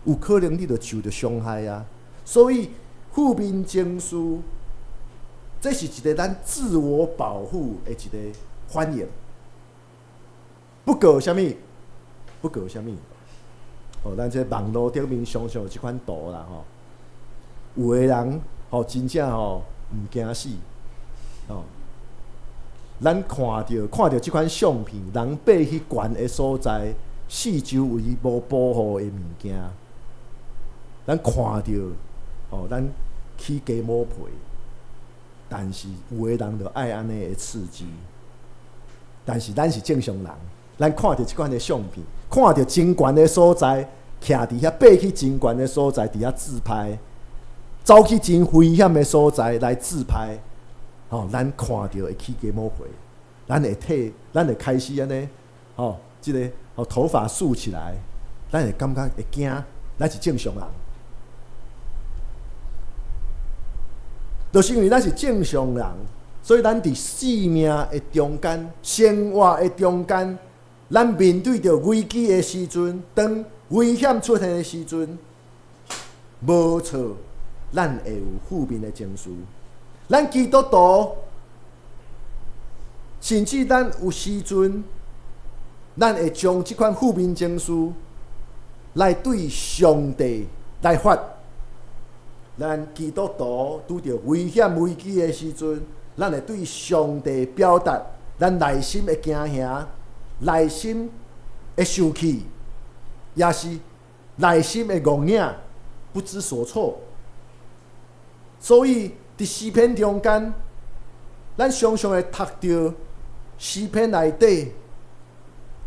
有可能你就受著傷害啊。所以負面情緒，這是一个咱自我保護的一个反應。不過啥物？不過啥物？哦，咱這網路頂面常常有這款圖啦吼。有的人吼真正吼毋驚死，吼。咱看著這款相片，人爬去懸的所在，四周圍無保護的物件，咱看著吼，咱起雞毛皮。但是有的人就愛按呢的刺激。但是咱是正常人，咱看著這款的相片，看著真懸的所在，徛佇遐爬去真懸的所在，佇遐自拍，走去真危險的所在來自拍，吼，咱看著會起雞毛皮，咱會退，咱會開始按呢，吼，這个吼頭髮豎起來，咱會感覺會驚，咱是正常人，就是因為咱是正常人，所以咱佇生命的中間、生活的中間，咱面對著危機的時陣，當危險出現的時陣，無錯，咱會有負面的情緒。咱基督徒，甚至咱有時陣，咱會將這款負面情緒來對上帝來發。咱基督徒拄著危險危機的時陣，咱會對上帝表達咱內心的驚嚇、內心的受氣，也是內心的戇影，不知所措。所以，佇詩篇中間，咱常常會讀著詩篇內底，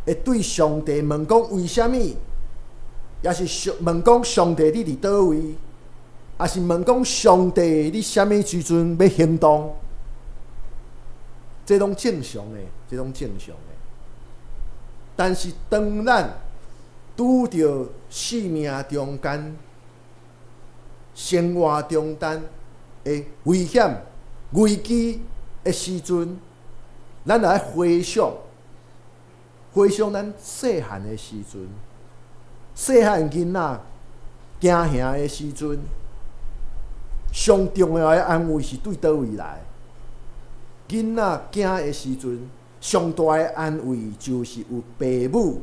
會對上帝問講為啥物，也是上問講上帝你佇佗位，也是問講上帝你啥物時陣欲行動？這攏正常的，這攏正常的。但是當咱拄著生命中間、生活中間的危險、危機的時陣，咱來回想，回想咱細漢的時陣，細漢囡仔驚嚇的時陣，上重要的安慰是對佗位來？囡仔驚的時陣，上大的安慰就是有爸母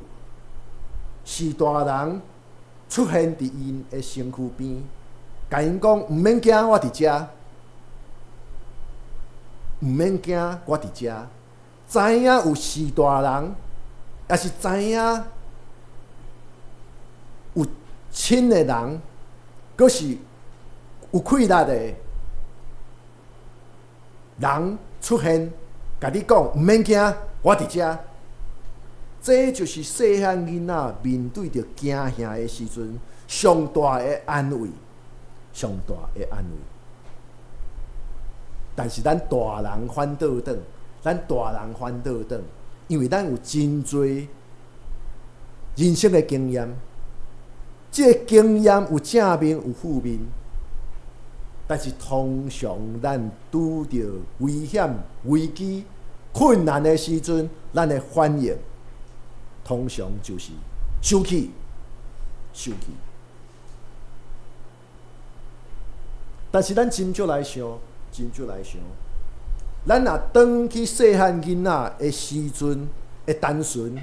是大人出現佇𪜶的身軀邊，共𪜶講毋免驚，我佇遮，毋免驚，我佇遮。知影有序大人，也是知影有親的人，閣是有氣力的人出現，共你講毋免驚，我佇遮。這就是細漢囡仔面對著驚嚇的時陣，上大的安慰，上大的安慰。但是咱大人反倒轉，咱大人反倒轉，因為咱有真濟人生的經驗，這個經驗有正面有負面，但是通常咱拄著危險、危機、困難的時陣，咱的反應通常就是生氣、生氣。但是咱真少來想，真少來想，咱若轉去細漢囡仔的時陣的單純，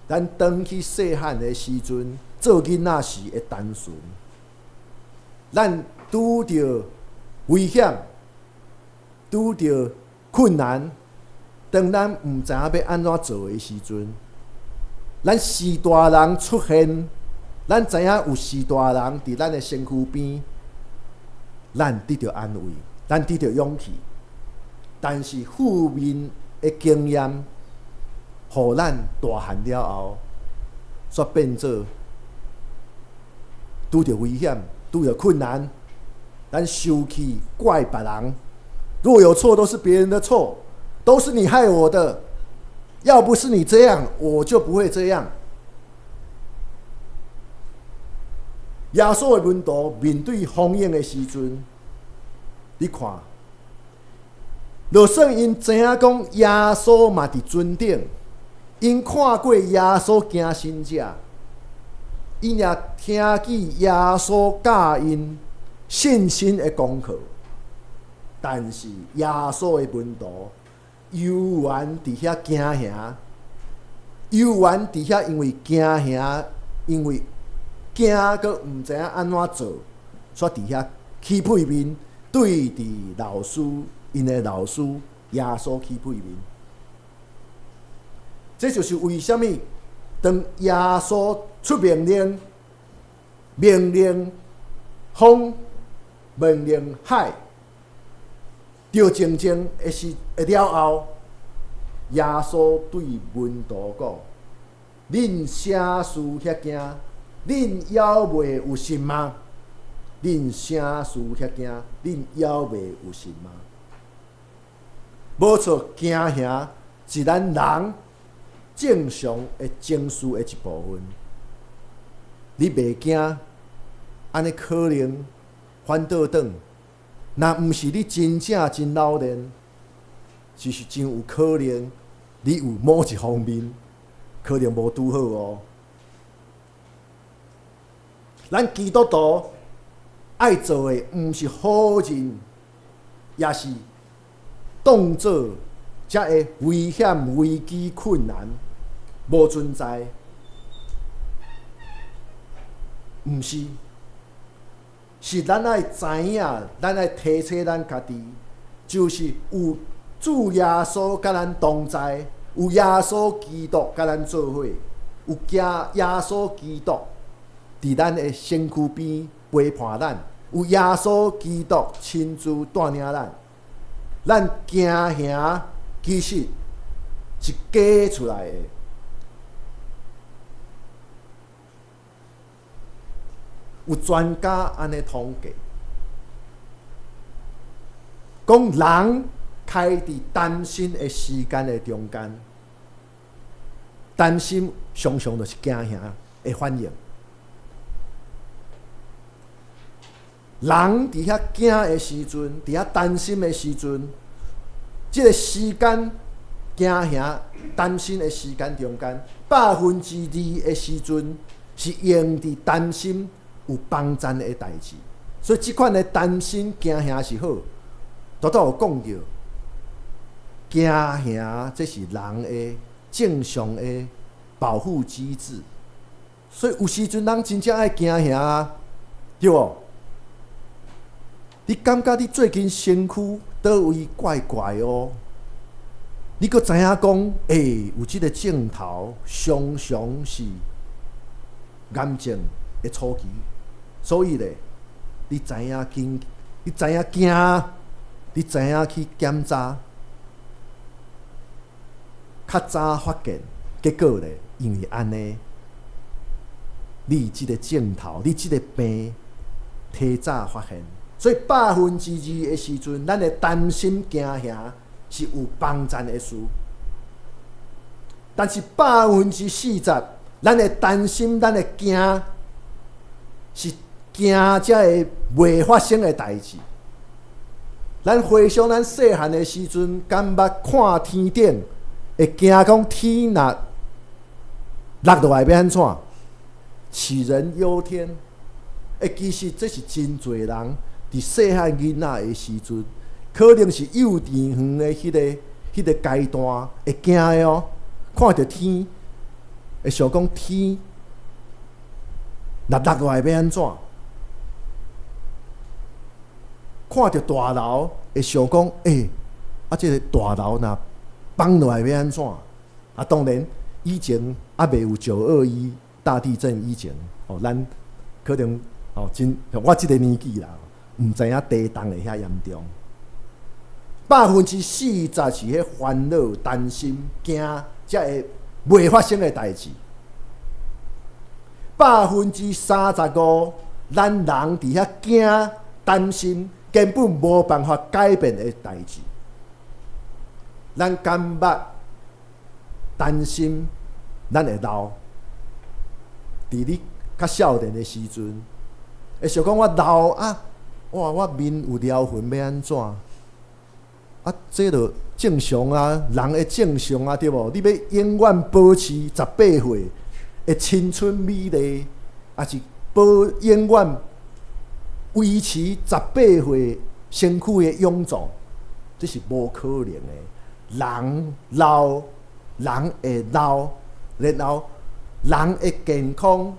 咱轉去細漢的時陣做囡仔時的單純，咱拄著危險、拄著困難，當咱毋知影欲按怎做的時陣，咱序大人出現，咱知影有序大人佇咱的身軀邊，咱得著安慰，咱得著勇氣。但是負面的經驗，予咱大漢了後，煞變做拄著危險、拄著困難，咱生氣怪別人。若有錯，都是別人的錯，都是你害我的。要不是你這樣，我就不會這樣。耶穌的門徒面對風湧的時陣，你看，就算𪜶知影講耶穌嘛佇船頂，𪜶看過耶穌行神跡，𪜶也聽見耶穌教𪜶信心的功課，但是耶穌的門徒猶原佇遐驚嚇，猶原佇遐因為驚嚇，因為驚閣毋知影按怎做，煞佇遐起屁面，對佇老師𪜶的老師耶穌起屁面。這就是為啥物當耶穌出命令，命令風，命令海，著靜靜的時了後，耶穌對門徒講：恁啥事遐驚？恁猶未有信嗎？恁啥事遐驚？恁猶未有信嗎？無錯，驚嚇是咱人正常的情緒的一部分。你袂驚，按呢可能反倒轉。若毋是你真正真老練，就是真有可能你有某一方面可能無拄好哦。咱基督徒愛做的，毋是否認，也是當做這个危險、危機、困難無存在，毋是，是咱愛知影，咱愛提醒咱家己，就是有主耶穌佮咱同在，有耶穌基督佮咱做伙，有耶穌基督佇咱的身軀邊陪伴咱，有耶穌基督親自帶領咱，咱驚嚇其實是假出來的。有專家按呢統計，講人開佇擔心的時間的中間，擔心常常就是驚嚇的反應。人佇遐驚的時陣，佇遐擔心的時陣，這个時間驚嚇擔心的時間中間，2%的時陣是用佇擔心有幫贊的代誌，所以這款的擔心驚嚇是好。拄拄有講著，驚嚇這是人的正常的保護機制，所以有時陣人真正愛驚嚇啊，對無？你感覺你最近身軀佗位怪怪哦？你閣知影講，欸，有這个症頭，常常是癌症的初期，所以咧，你知影緊，你知影驚，你知影去檢查，較早發現，結果咧，因為按呢，你這个症頭，你這个病提早發現，所以2%的時陣，咱會擔心驚嚇是有幫贊的事，但是40%，咱會擔心，咱會驚，是驚這个未發生的代誌。咱回想咱細漢的時陣，敢捌看天頂，會驚講天若落落來欲按怎？杞人憂天。欸，其實這是真濟人佇細漢囡仔的時陣，可能是幼稚園的彼个階段會驚的哦。看著天，會想講天若落落來欲按怎？看著大樓會想講，欸，啊，這个大樓若崩落來欲按怎？啊，當然以前猶未有9·21大地震以前，哦，咱可能哦真，我這个年紀啦，毋知影地動會遐嚴重。40%是彼煩惱、擔心、驚，才會未發生的代誌。35%，咱人佇遐驚、擔心，根本無辦法改變的代誌。咱敢捌擔心咱會老？佇你較少年的時陣，會想講我老啊，哇，我面有療痕欲按怎？啊，這就正常啊，人的正常啊，對無？你欲永遠保持18歲的青春美麗，抑是保永遠維持十八歲身軀的勇壯，這是無可能的。人老，人會老，然後人的健康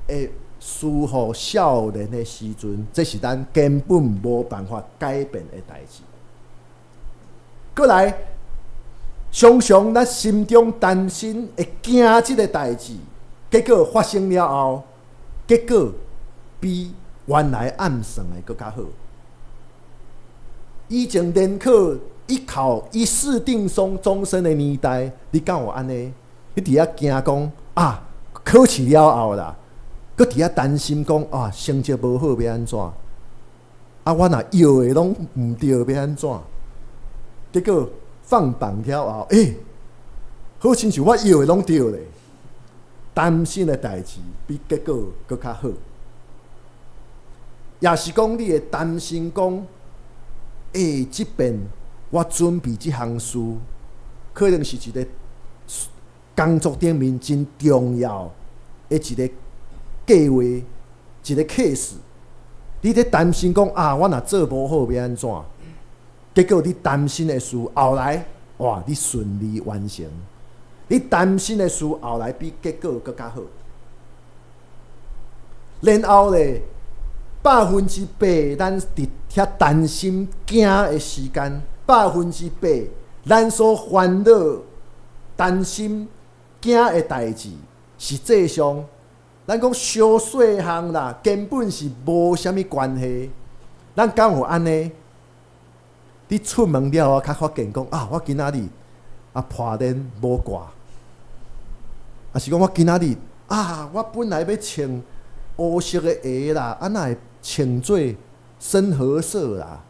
會輸予少年的時陣，這是咱根本無辦法改變的代誌。過來，常常咱心中擔心會驚這个代誌，結果發生了後，結果比原來暗算的閣較好。以前聯考一考一試定終身的年代，你敢有按呢？你佇遐驚講啊，考試了後啦，閣佇遐擔心講啊，成績無好欲按怎？啊，我若藥的攏毋對，欲按怎？結果放榜了後，欸，好親像我藥的攏對咧。擔心的代誌比結果閣較好。也是講你會擔心講，欸，這遍我準備這項事，可能是一个工作頂面真重要的一个計劃，一个 case，你咧擔心講啊，我若做無好欲按怎？結果你擔心的事後來，哇，你順利完成。你擔心的事後來比結果閣較好。然後咧，8%咱佇遐擔心驚的時間，8%咱所煩惱、擔心、驚的代誌，實際上，咱講小細項啦，根本是無啥物關係。咱敢有按呢？你出門了後，較發現講啊，我今仔日啊破鏈無掛，抑是講我今仔日啊，我本來欲穿烏色的鞋啦，啊哪會穿做深褐色啦？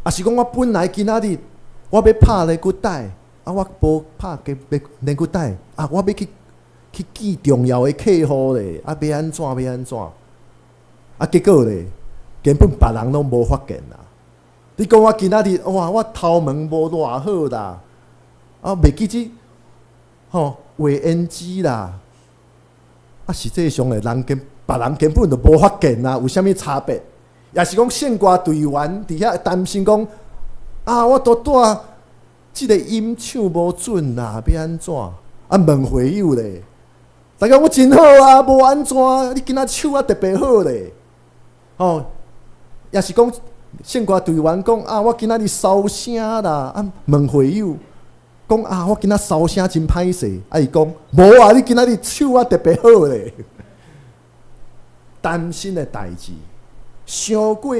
抑是講我本來今仔日我欲拍連骨帶，啊我無拍連骨帶，啊我欲去見重要的客戶咧，啊欲按怎欲按怎？啊結果咧，根本別人攏無發現啦。你講我今仔日哇，我頭毛無捋好啦，啊袂記得吼畫胭脂啦，啊實際上咧，人根別人根本就無發現啦，有啥物差別？抑是講聖歌隊員佇遐擔心講啊，我拄拄這个音唱無準啦，欲按怎？啊問會友咧，大家我真好啊，無按怎，你今仔唱啊特別好咧，吼，抑是講聖歌隊員講啊，我今仔日燒聲啦，啊問會友講啊，我今仔燒聲真歹勢，啊伊講無啊，你今仔日唱啊特別好咧。擔心的代誌，傷過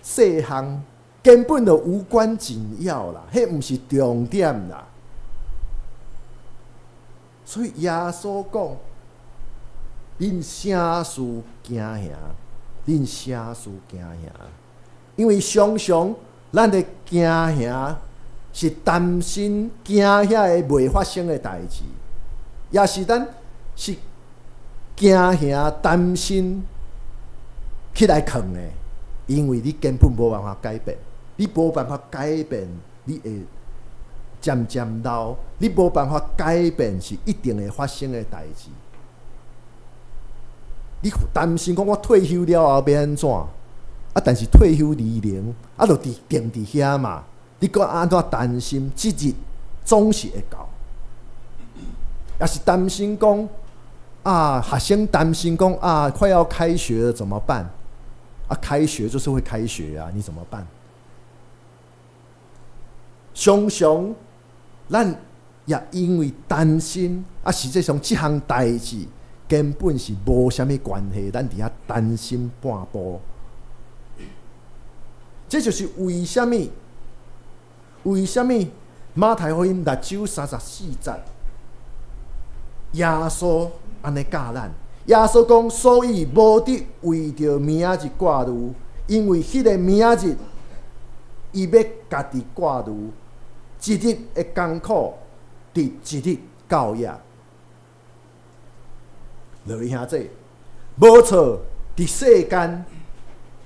細項，根本就無關緊要啦，彼毋是重點啦。所以耶穌講：恁啥事驚嚇？恁啥事驚嚇？因為常常咱的驚嚇是擔心驚遐个未發生的代誌，也是咱是驚嚇擔心起來囥的，因為你根本無辦法改變，你無辦法改變，你會漸漸老，你無辦法改變是一定會發生的代誌。你擔心講我退休了後欲按怎？啊，但是退休年齡啊，就佇定佇遐嘛。你閣按怎擔心？這日總是會到，抑是擔心講啊，學生擔心講啊，快要開學了怎麼辦？啊，開學就是會開學啊，你怎麼辦？常常咱也因為擔心啊，實際上這項代誌根本是無啥物關係，咱佇遐擔心半步。這就是為啥物？為啥物馬太福音六章三十四節，耶穌按呢教咱？耶穌講，所以無得為著明仔日掛慮，因為彼个明仔日，伊欲家己掛慮，一日的艱苦，佇一日夠矣。落去兄弟，無錯，佇世間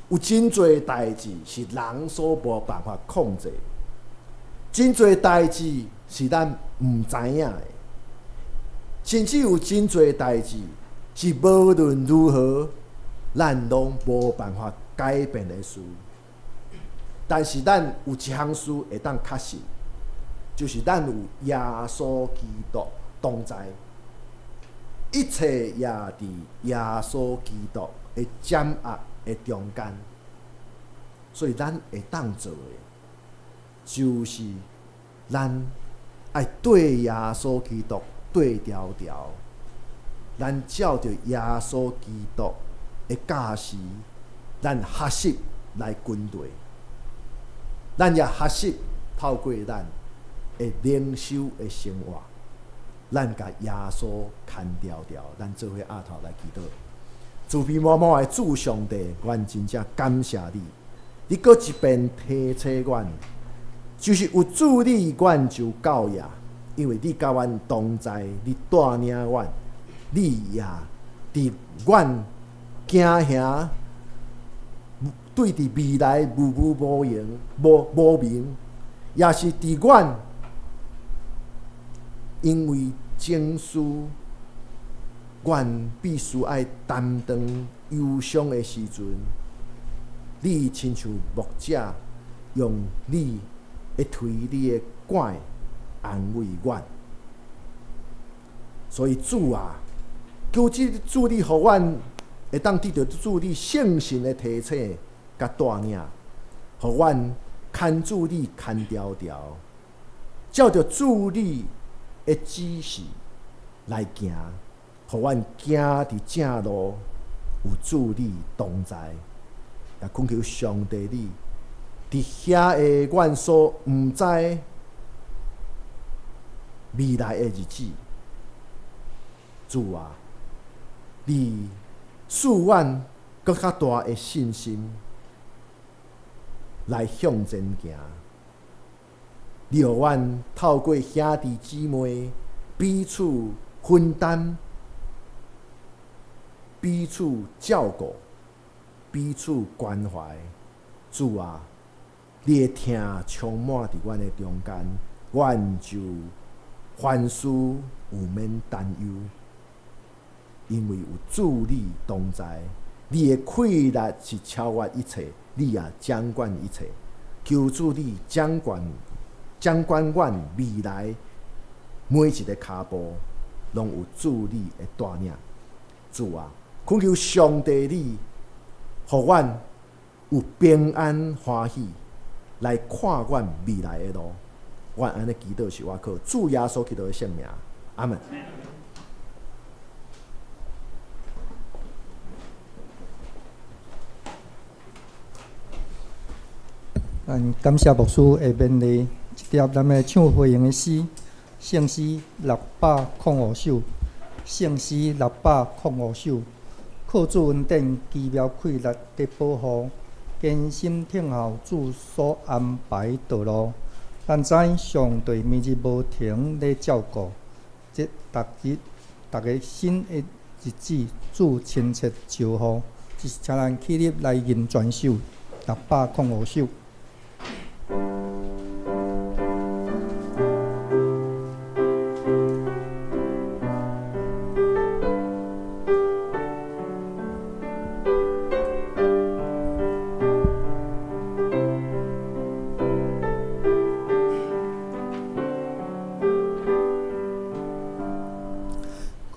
有真濟代誌是人所無辦法控制，真濟代誌是咱毋知影的，甚至有真濟代誌是無論如何，咱攏無辦法改變的事。但是咱有一項事會當確信，就是咱有耶穌基督同在，一切也佇耶穌基督的掌握的中間，所以咱會當做的，就是咱愛綴耶穌基督綴牢牢，咱照著耶穌基督的教示，咱學習來跟隨，咱也學習透過咱的靈修的生活，咱共耶穌牽牢牢，咱做伙阿頭來祈禱。慈悲滿滿的主上帝，阮真正感謝你，你閣一遍提醒阮，就是有主你，阮就夠矣，因為你佮阮同在，你帶領阮，你也佇阮驚嚇，對佇未來無無無形、無無明，也是佇阮因為情緒，阮必須愛擔當忧伤的时阵，你亲像牧者，用你的推你的拐安慰阮。所以主啊，求这主你予阮会当得著主你圣神的提醒佮带领，予阮牵主你牵牢牢，照著主你的指示来行，予阮行伫正路，有主你同在。也恳求上帝你，伫遐个阮所毋知未来的日子，主啊，你赐阮阁较大的信心来向前行。你予阮透过兄弟姊妹彼此分担、彼此照顾、彼此关怀。主啊，你的疼充满伫阮的中间，阮就凡事有免担忧，因为有主你同在，你的气力是超越一切，你也掌管一切。求主你掌管，掌管阮未来每一个跤步，拢有主你的带领。主啊，恳求上帝你，予阮有平安欢喜来看阮未来的路。阮按呢祈祷是我靠主耶稣基督的圣名，阿门。咱感谢牧师的勉励，这帖咱来唱回应的诗，圣诗605首，圣诗605首，靠主恩典奇妙气力得保护，坚心听候主所安排道路。咱知上帝每日无停咧照顾，这逐日逐个新的日子，主亲切招呼，这是请咱起立来吟全首605首。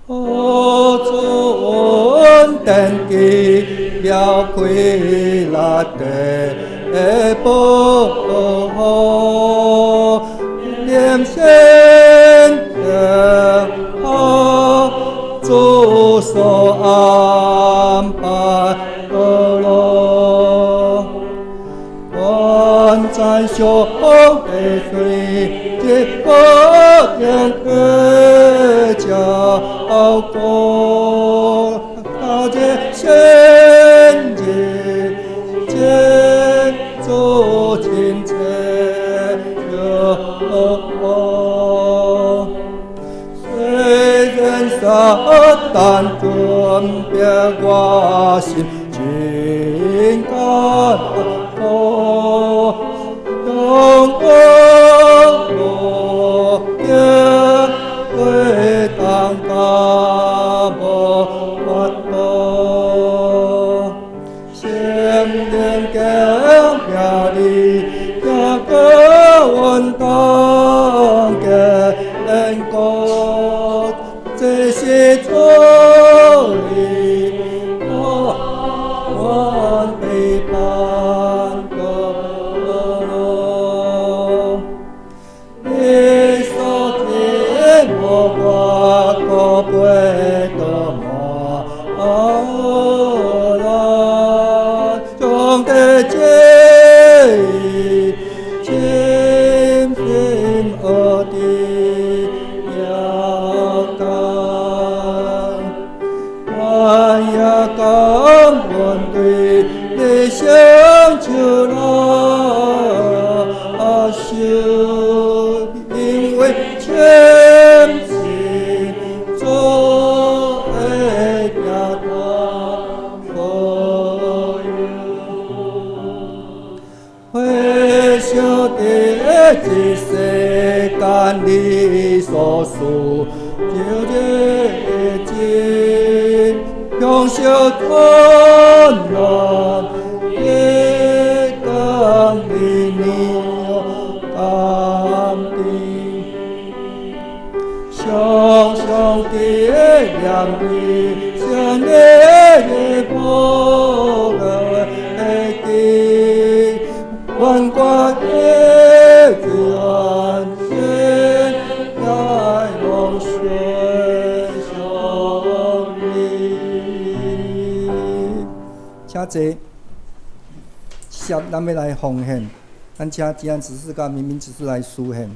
靠主恩典奇妙气力的保护，连线听候主所安排道路，愿在上帝随这不停的照顾，大家先进前做亲切我，虽然撒旦吞灭我心，真艰苦，用我路径会当担无法度，心灵坚拼你，行过稳当坚固，这是主你我陪伴的路。你所听我可袂得满来，上帝旨意，深深学的了解，我也感恩对你成就来受，因为全心做的行大保佑。回想伫这世间你所赐，就日子，向常惜患難的工年甘甜，常上帝的憐憫，神的寶的記，萬國的權勢來望水上你。請坐。接咱欲來奉獻，咱請吉安執事佮明明執事來司獻。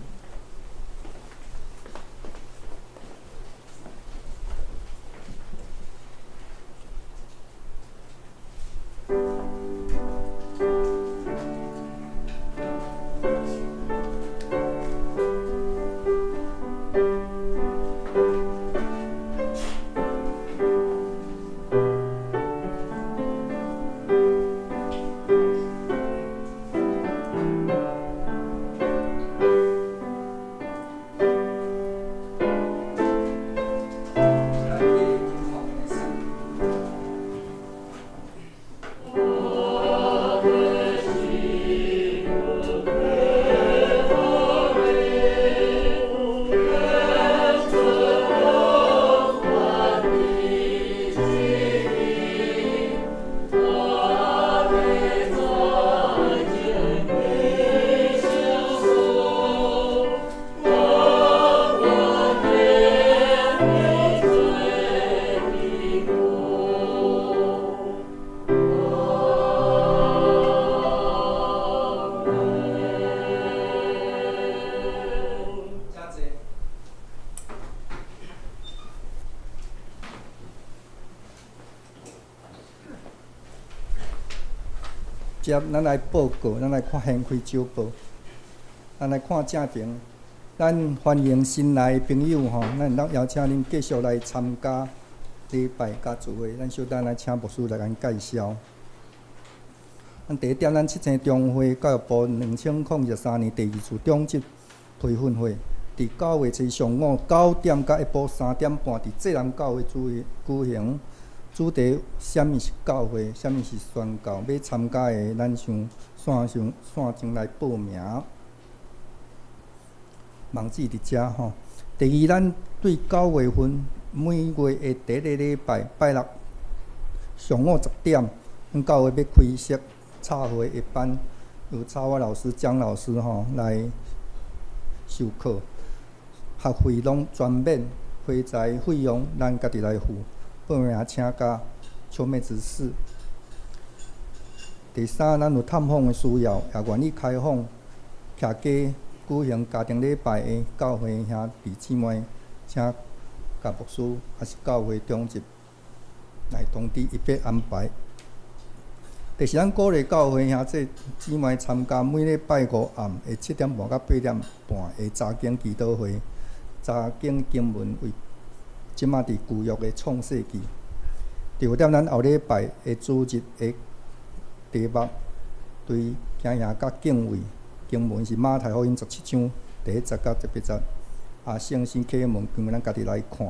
接咱來報告，咱來看掀開周報，咱來看正前，咱歡迎新來的朋友吼，咱會當邀請恁繼續來參加禮拜佮聚會。咱小等來請牧師來共介紹。咱第一點，咱七星中會教育部2023年第二次中職培訓會，佇9月7上午9點到下晡3點半，佇濟南教會舉行。主題：啥物是教會？啥物是宣教？欲參加的，咱上線上線上來報名。網址佇遮吼。第二，咱對9月份每月的第一個禮拜拜六上午10點，阮教會欲開設插畫的班，由插畫老師江老師吼來授課，學費攏全免，花材費用咱家己來付。報名請佮秋妹執事。第三，咱有探訪的需要，也願意開放徛家舉行家庭禮拜的教會兄弟姊妹，請佮牧師抑是教會長執來通知，伊欲安排。第四，咱鼓勵教會兄弟姊妹參加每禮拜五暗的7點半到8點半的查經祈禱會，查經經文為這馬佇舊約的創世記。第五點，咱後禮拜的主日的題目對敬虔佮敬畏，經文是馬太福音17章第一節到第八節。啊，聖經啟門經文咱家己來看。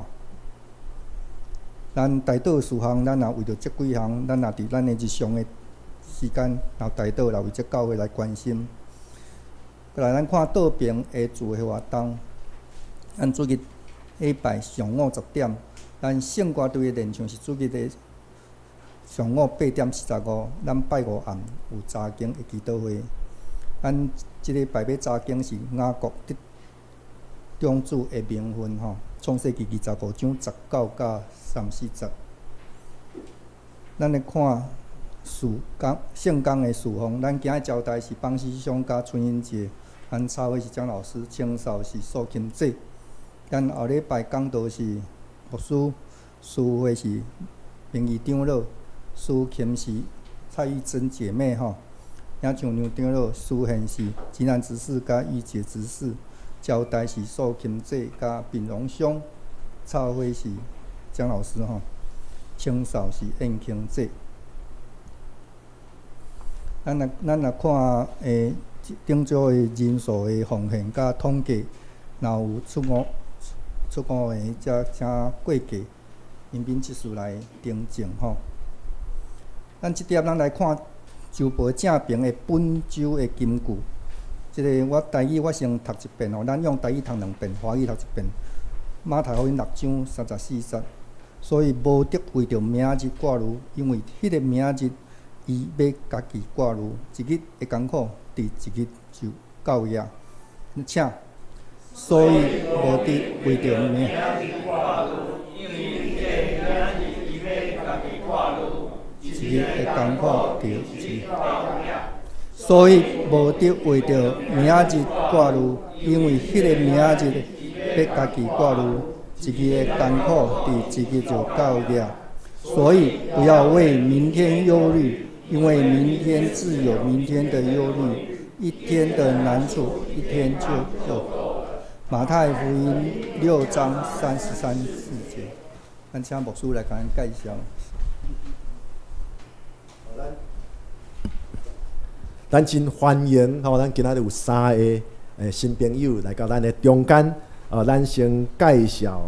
咱代禱事項，咱若為著這幾項，咱若佇咱的日常的時間，若代禱來為這教會來關心。過來，咱看道平的聚會活動，咱主日禮拜上午10點，咱聖歌隊的練唱是主日的上午8點45，咱拜五暗有查經的祈禱會。咱這禮拜欲查經是雅各得長子的名分吼，創世記25章19到34節。咱來看事工聖工的事奉，咱今日招待是邦師兄佮春英姐，咱插畫是張老師，清掃是素琴姐。咱後禮拜講道是牧師，司會是名譽長老，司琴是蔡玉珍姐妹吼，領唱梁長老，司獻是吉南執事佮玉姐執事，招待是素琴姐佮秉榮兄，插畫是張老師吼，清掃是燕卿姐。咱若看頂周的人數的奉獻佮統計，若有出五個，才請過價。憐憫這事來訂正吼。咱這點咱來看周報正爿的本週的金句。這个我台語我先讀一遍吼，咱用台語讀兩遍，華語讀一遍。馬太福音六章三十四節，所以無得為著明日掛慮，因為彼个明日伊欲家己掛慮，一日的艱苦，佇一日就夠矣。請，所以無得為著明日掛慮，因為彼个明日伊欲家己掛慮，一日的艱苦，佇一日。所以無得為著明日掛慮，因為彼个明日欲家己掛慮，一日的艱苦佇一日就夠矣。所以不要為明天憂慮，因為明天自有明天的憂慮，一天的難處一天就夠。馬太福音六章三十三四節，咱請牧師來共咱介紹。咱真歡迎吼，咱今仔日有三个新朋友來到咱的中間。咱先介紹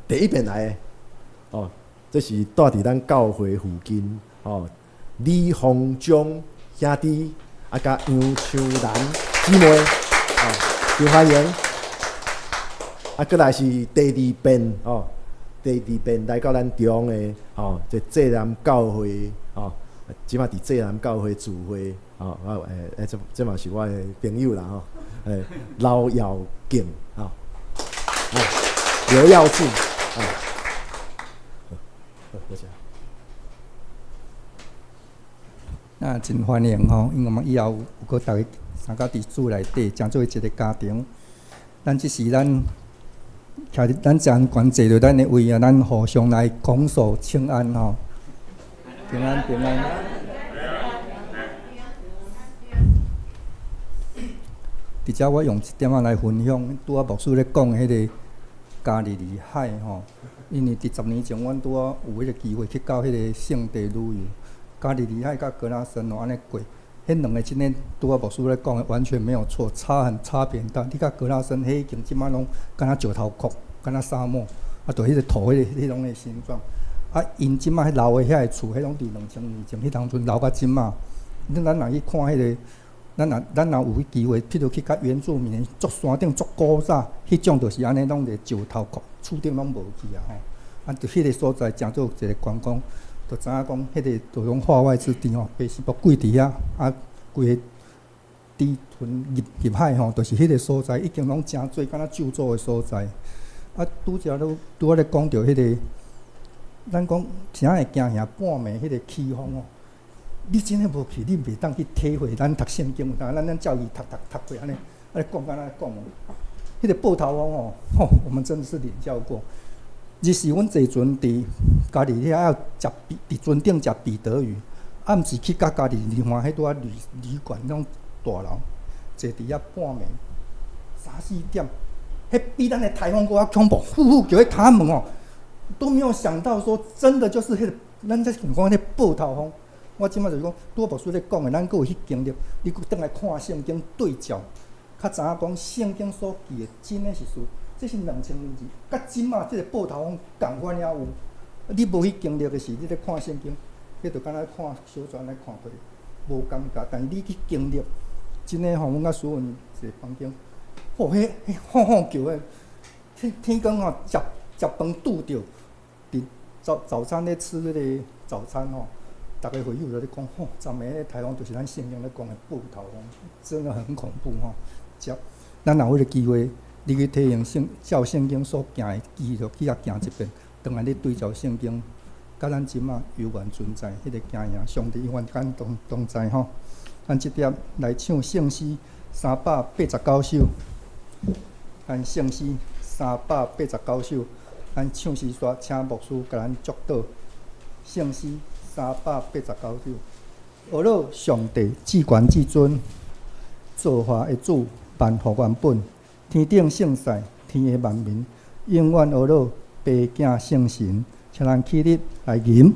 第一遍來的哦，這是住佇咱教會附近哦，李鴻章兄弟啊，佮楊秋蘭姊妹哦，真歡迎。啊，閣來是第二遍哦，第二遍來到咱中的哦，這濟南教會哦。這馬佇濟南教會聚會，吼啊這這嘛是我的朋友啦吼，劉耀敬，吼，劉耀進，啊，好，多謝。那真歡迎吼，因為我們以後有閣逐家相佮佇主內底，成做一个家庭。咱這是咱徛佇咱真懸坐佇咱的位啊，咱互相來拱手請安吼。平安平安。佇遮我用一點仔來分享，拄仔牧師咧講彼个加利利海吼，因為佇十年前，阮拄仔有彼个機會去到彼个聖地旅遊，加利利海佮歌拉森哦，按呢過，彼兩个真的拄仔牧師咧講的完全沒有錯，差很差別很大。你佮歌拉森，彼已經這擺攏敢若石頭殼，敢若沙漠，啊，就彼个土，彼个彼種的形狀。啊，𪜶這擺彼留的遐个厝，彼攏佇2000年前彼當陣留到這擺。恁咱若去看彼个，咱若有彼機會，譬如去佮原住民足山頂足古早，彼種就是按呢，攏是石頭殼，厝頂攏無去啊吼。啊，就彼个所在誠做一个觀光，就知影講彼个就講化外之地吼，白石木跪佇遐，啊，規个豬豚入入海吼，就是彼个所在已經攏誠做敢若咒詛的所在。啊，拄才拄拄仔咧講著彼个。咱講啥會驚嚇半暝彼个起風哦？你真的無去，你袂當去體會。咱讀聖經有當，咱照伊讀讀讀過按呢，按呢講敢若講。彼个報頭風哦，吼，我們真的是領教過。日時阮坐船佇加利利遐食彼，佇船頂食彼得魚，暗時去到加利利岸彼拄仔旅旅館那種大樓，坐佇遐半暝三四點，彼比咱的颱風閣較恐怖，呼呼叫彼窗門哦。都沒有想到說，真的就是彼个，咱這想講彼个報頭風。我這擺就是講，拄仔牧師咧講的，咱閣有彼經歷，你閣轉來看聖經對照，較知影講聖經所記的真的是事，這是2000年前，佮這擺這个報頭風仝款也有。你無彼經歷的時，你咧看聖經，彼就敢若看小說按呢看過，無感覺。但是你去經歷，真的吼，阮佮舒文一个房間，吼，彼彼吼吼叫的，天天光吼，食食飯拄著。佇早早餐咧吃彼个早餐吼，逐个會友就咧講吼，昨暝彼个颱風就是咱聖經咧講的報頭風，真的很恐怖吼。食，咱若有彼个機會，你去體驗聖照聖經所行的記錄去遐行一遍，轉來你對照聖經，佮咱這馬猶原存在彼个經驗，上帝永遠佮咱同同在吼。咱這點來唱聖詩三百八十九首，咱聖詩三百八十九首。咱唱詩煞，請牧師共咱祝禱。聖詩三百八十九首，呵咾上帝至懸至尊，造化的主，萬福原本，天頂聖賽，天的萬民，永遠呵咾白囝聖神，請咱起立來吟。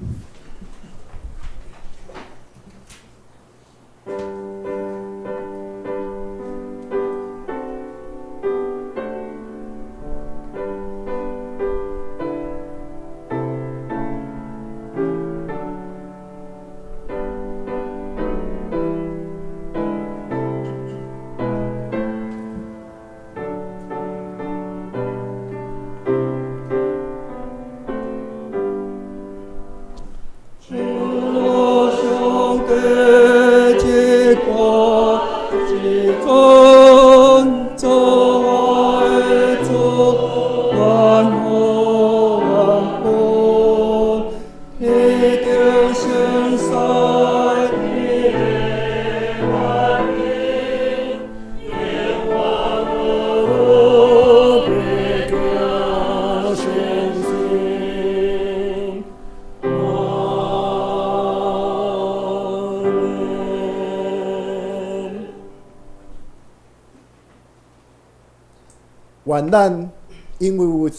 願咱因為有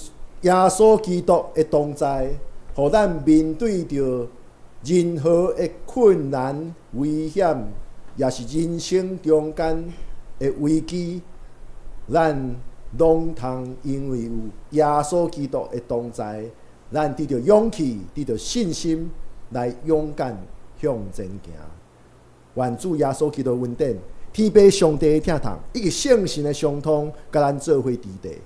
耶穌基督的同在，予咱面對著任何的困難、危險，抑是人生中間的危機，咱攏通因為有耶穌基督的同在，咱得著勇氣、得著信心來勇敢向前行。願主耶穌基督恩典、天父上帝的疼痛，以及聖神的相通，佮咱做伙佇佇，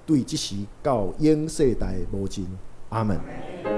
對這時到永世代無盡。阿門。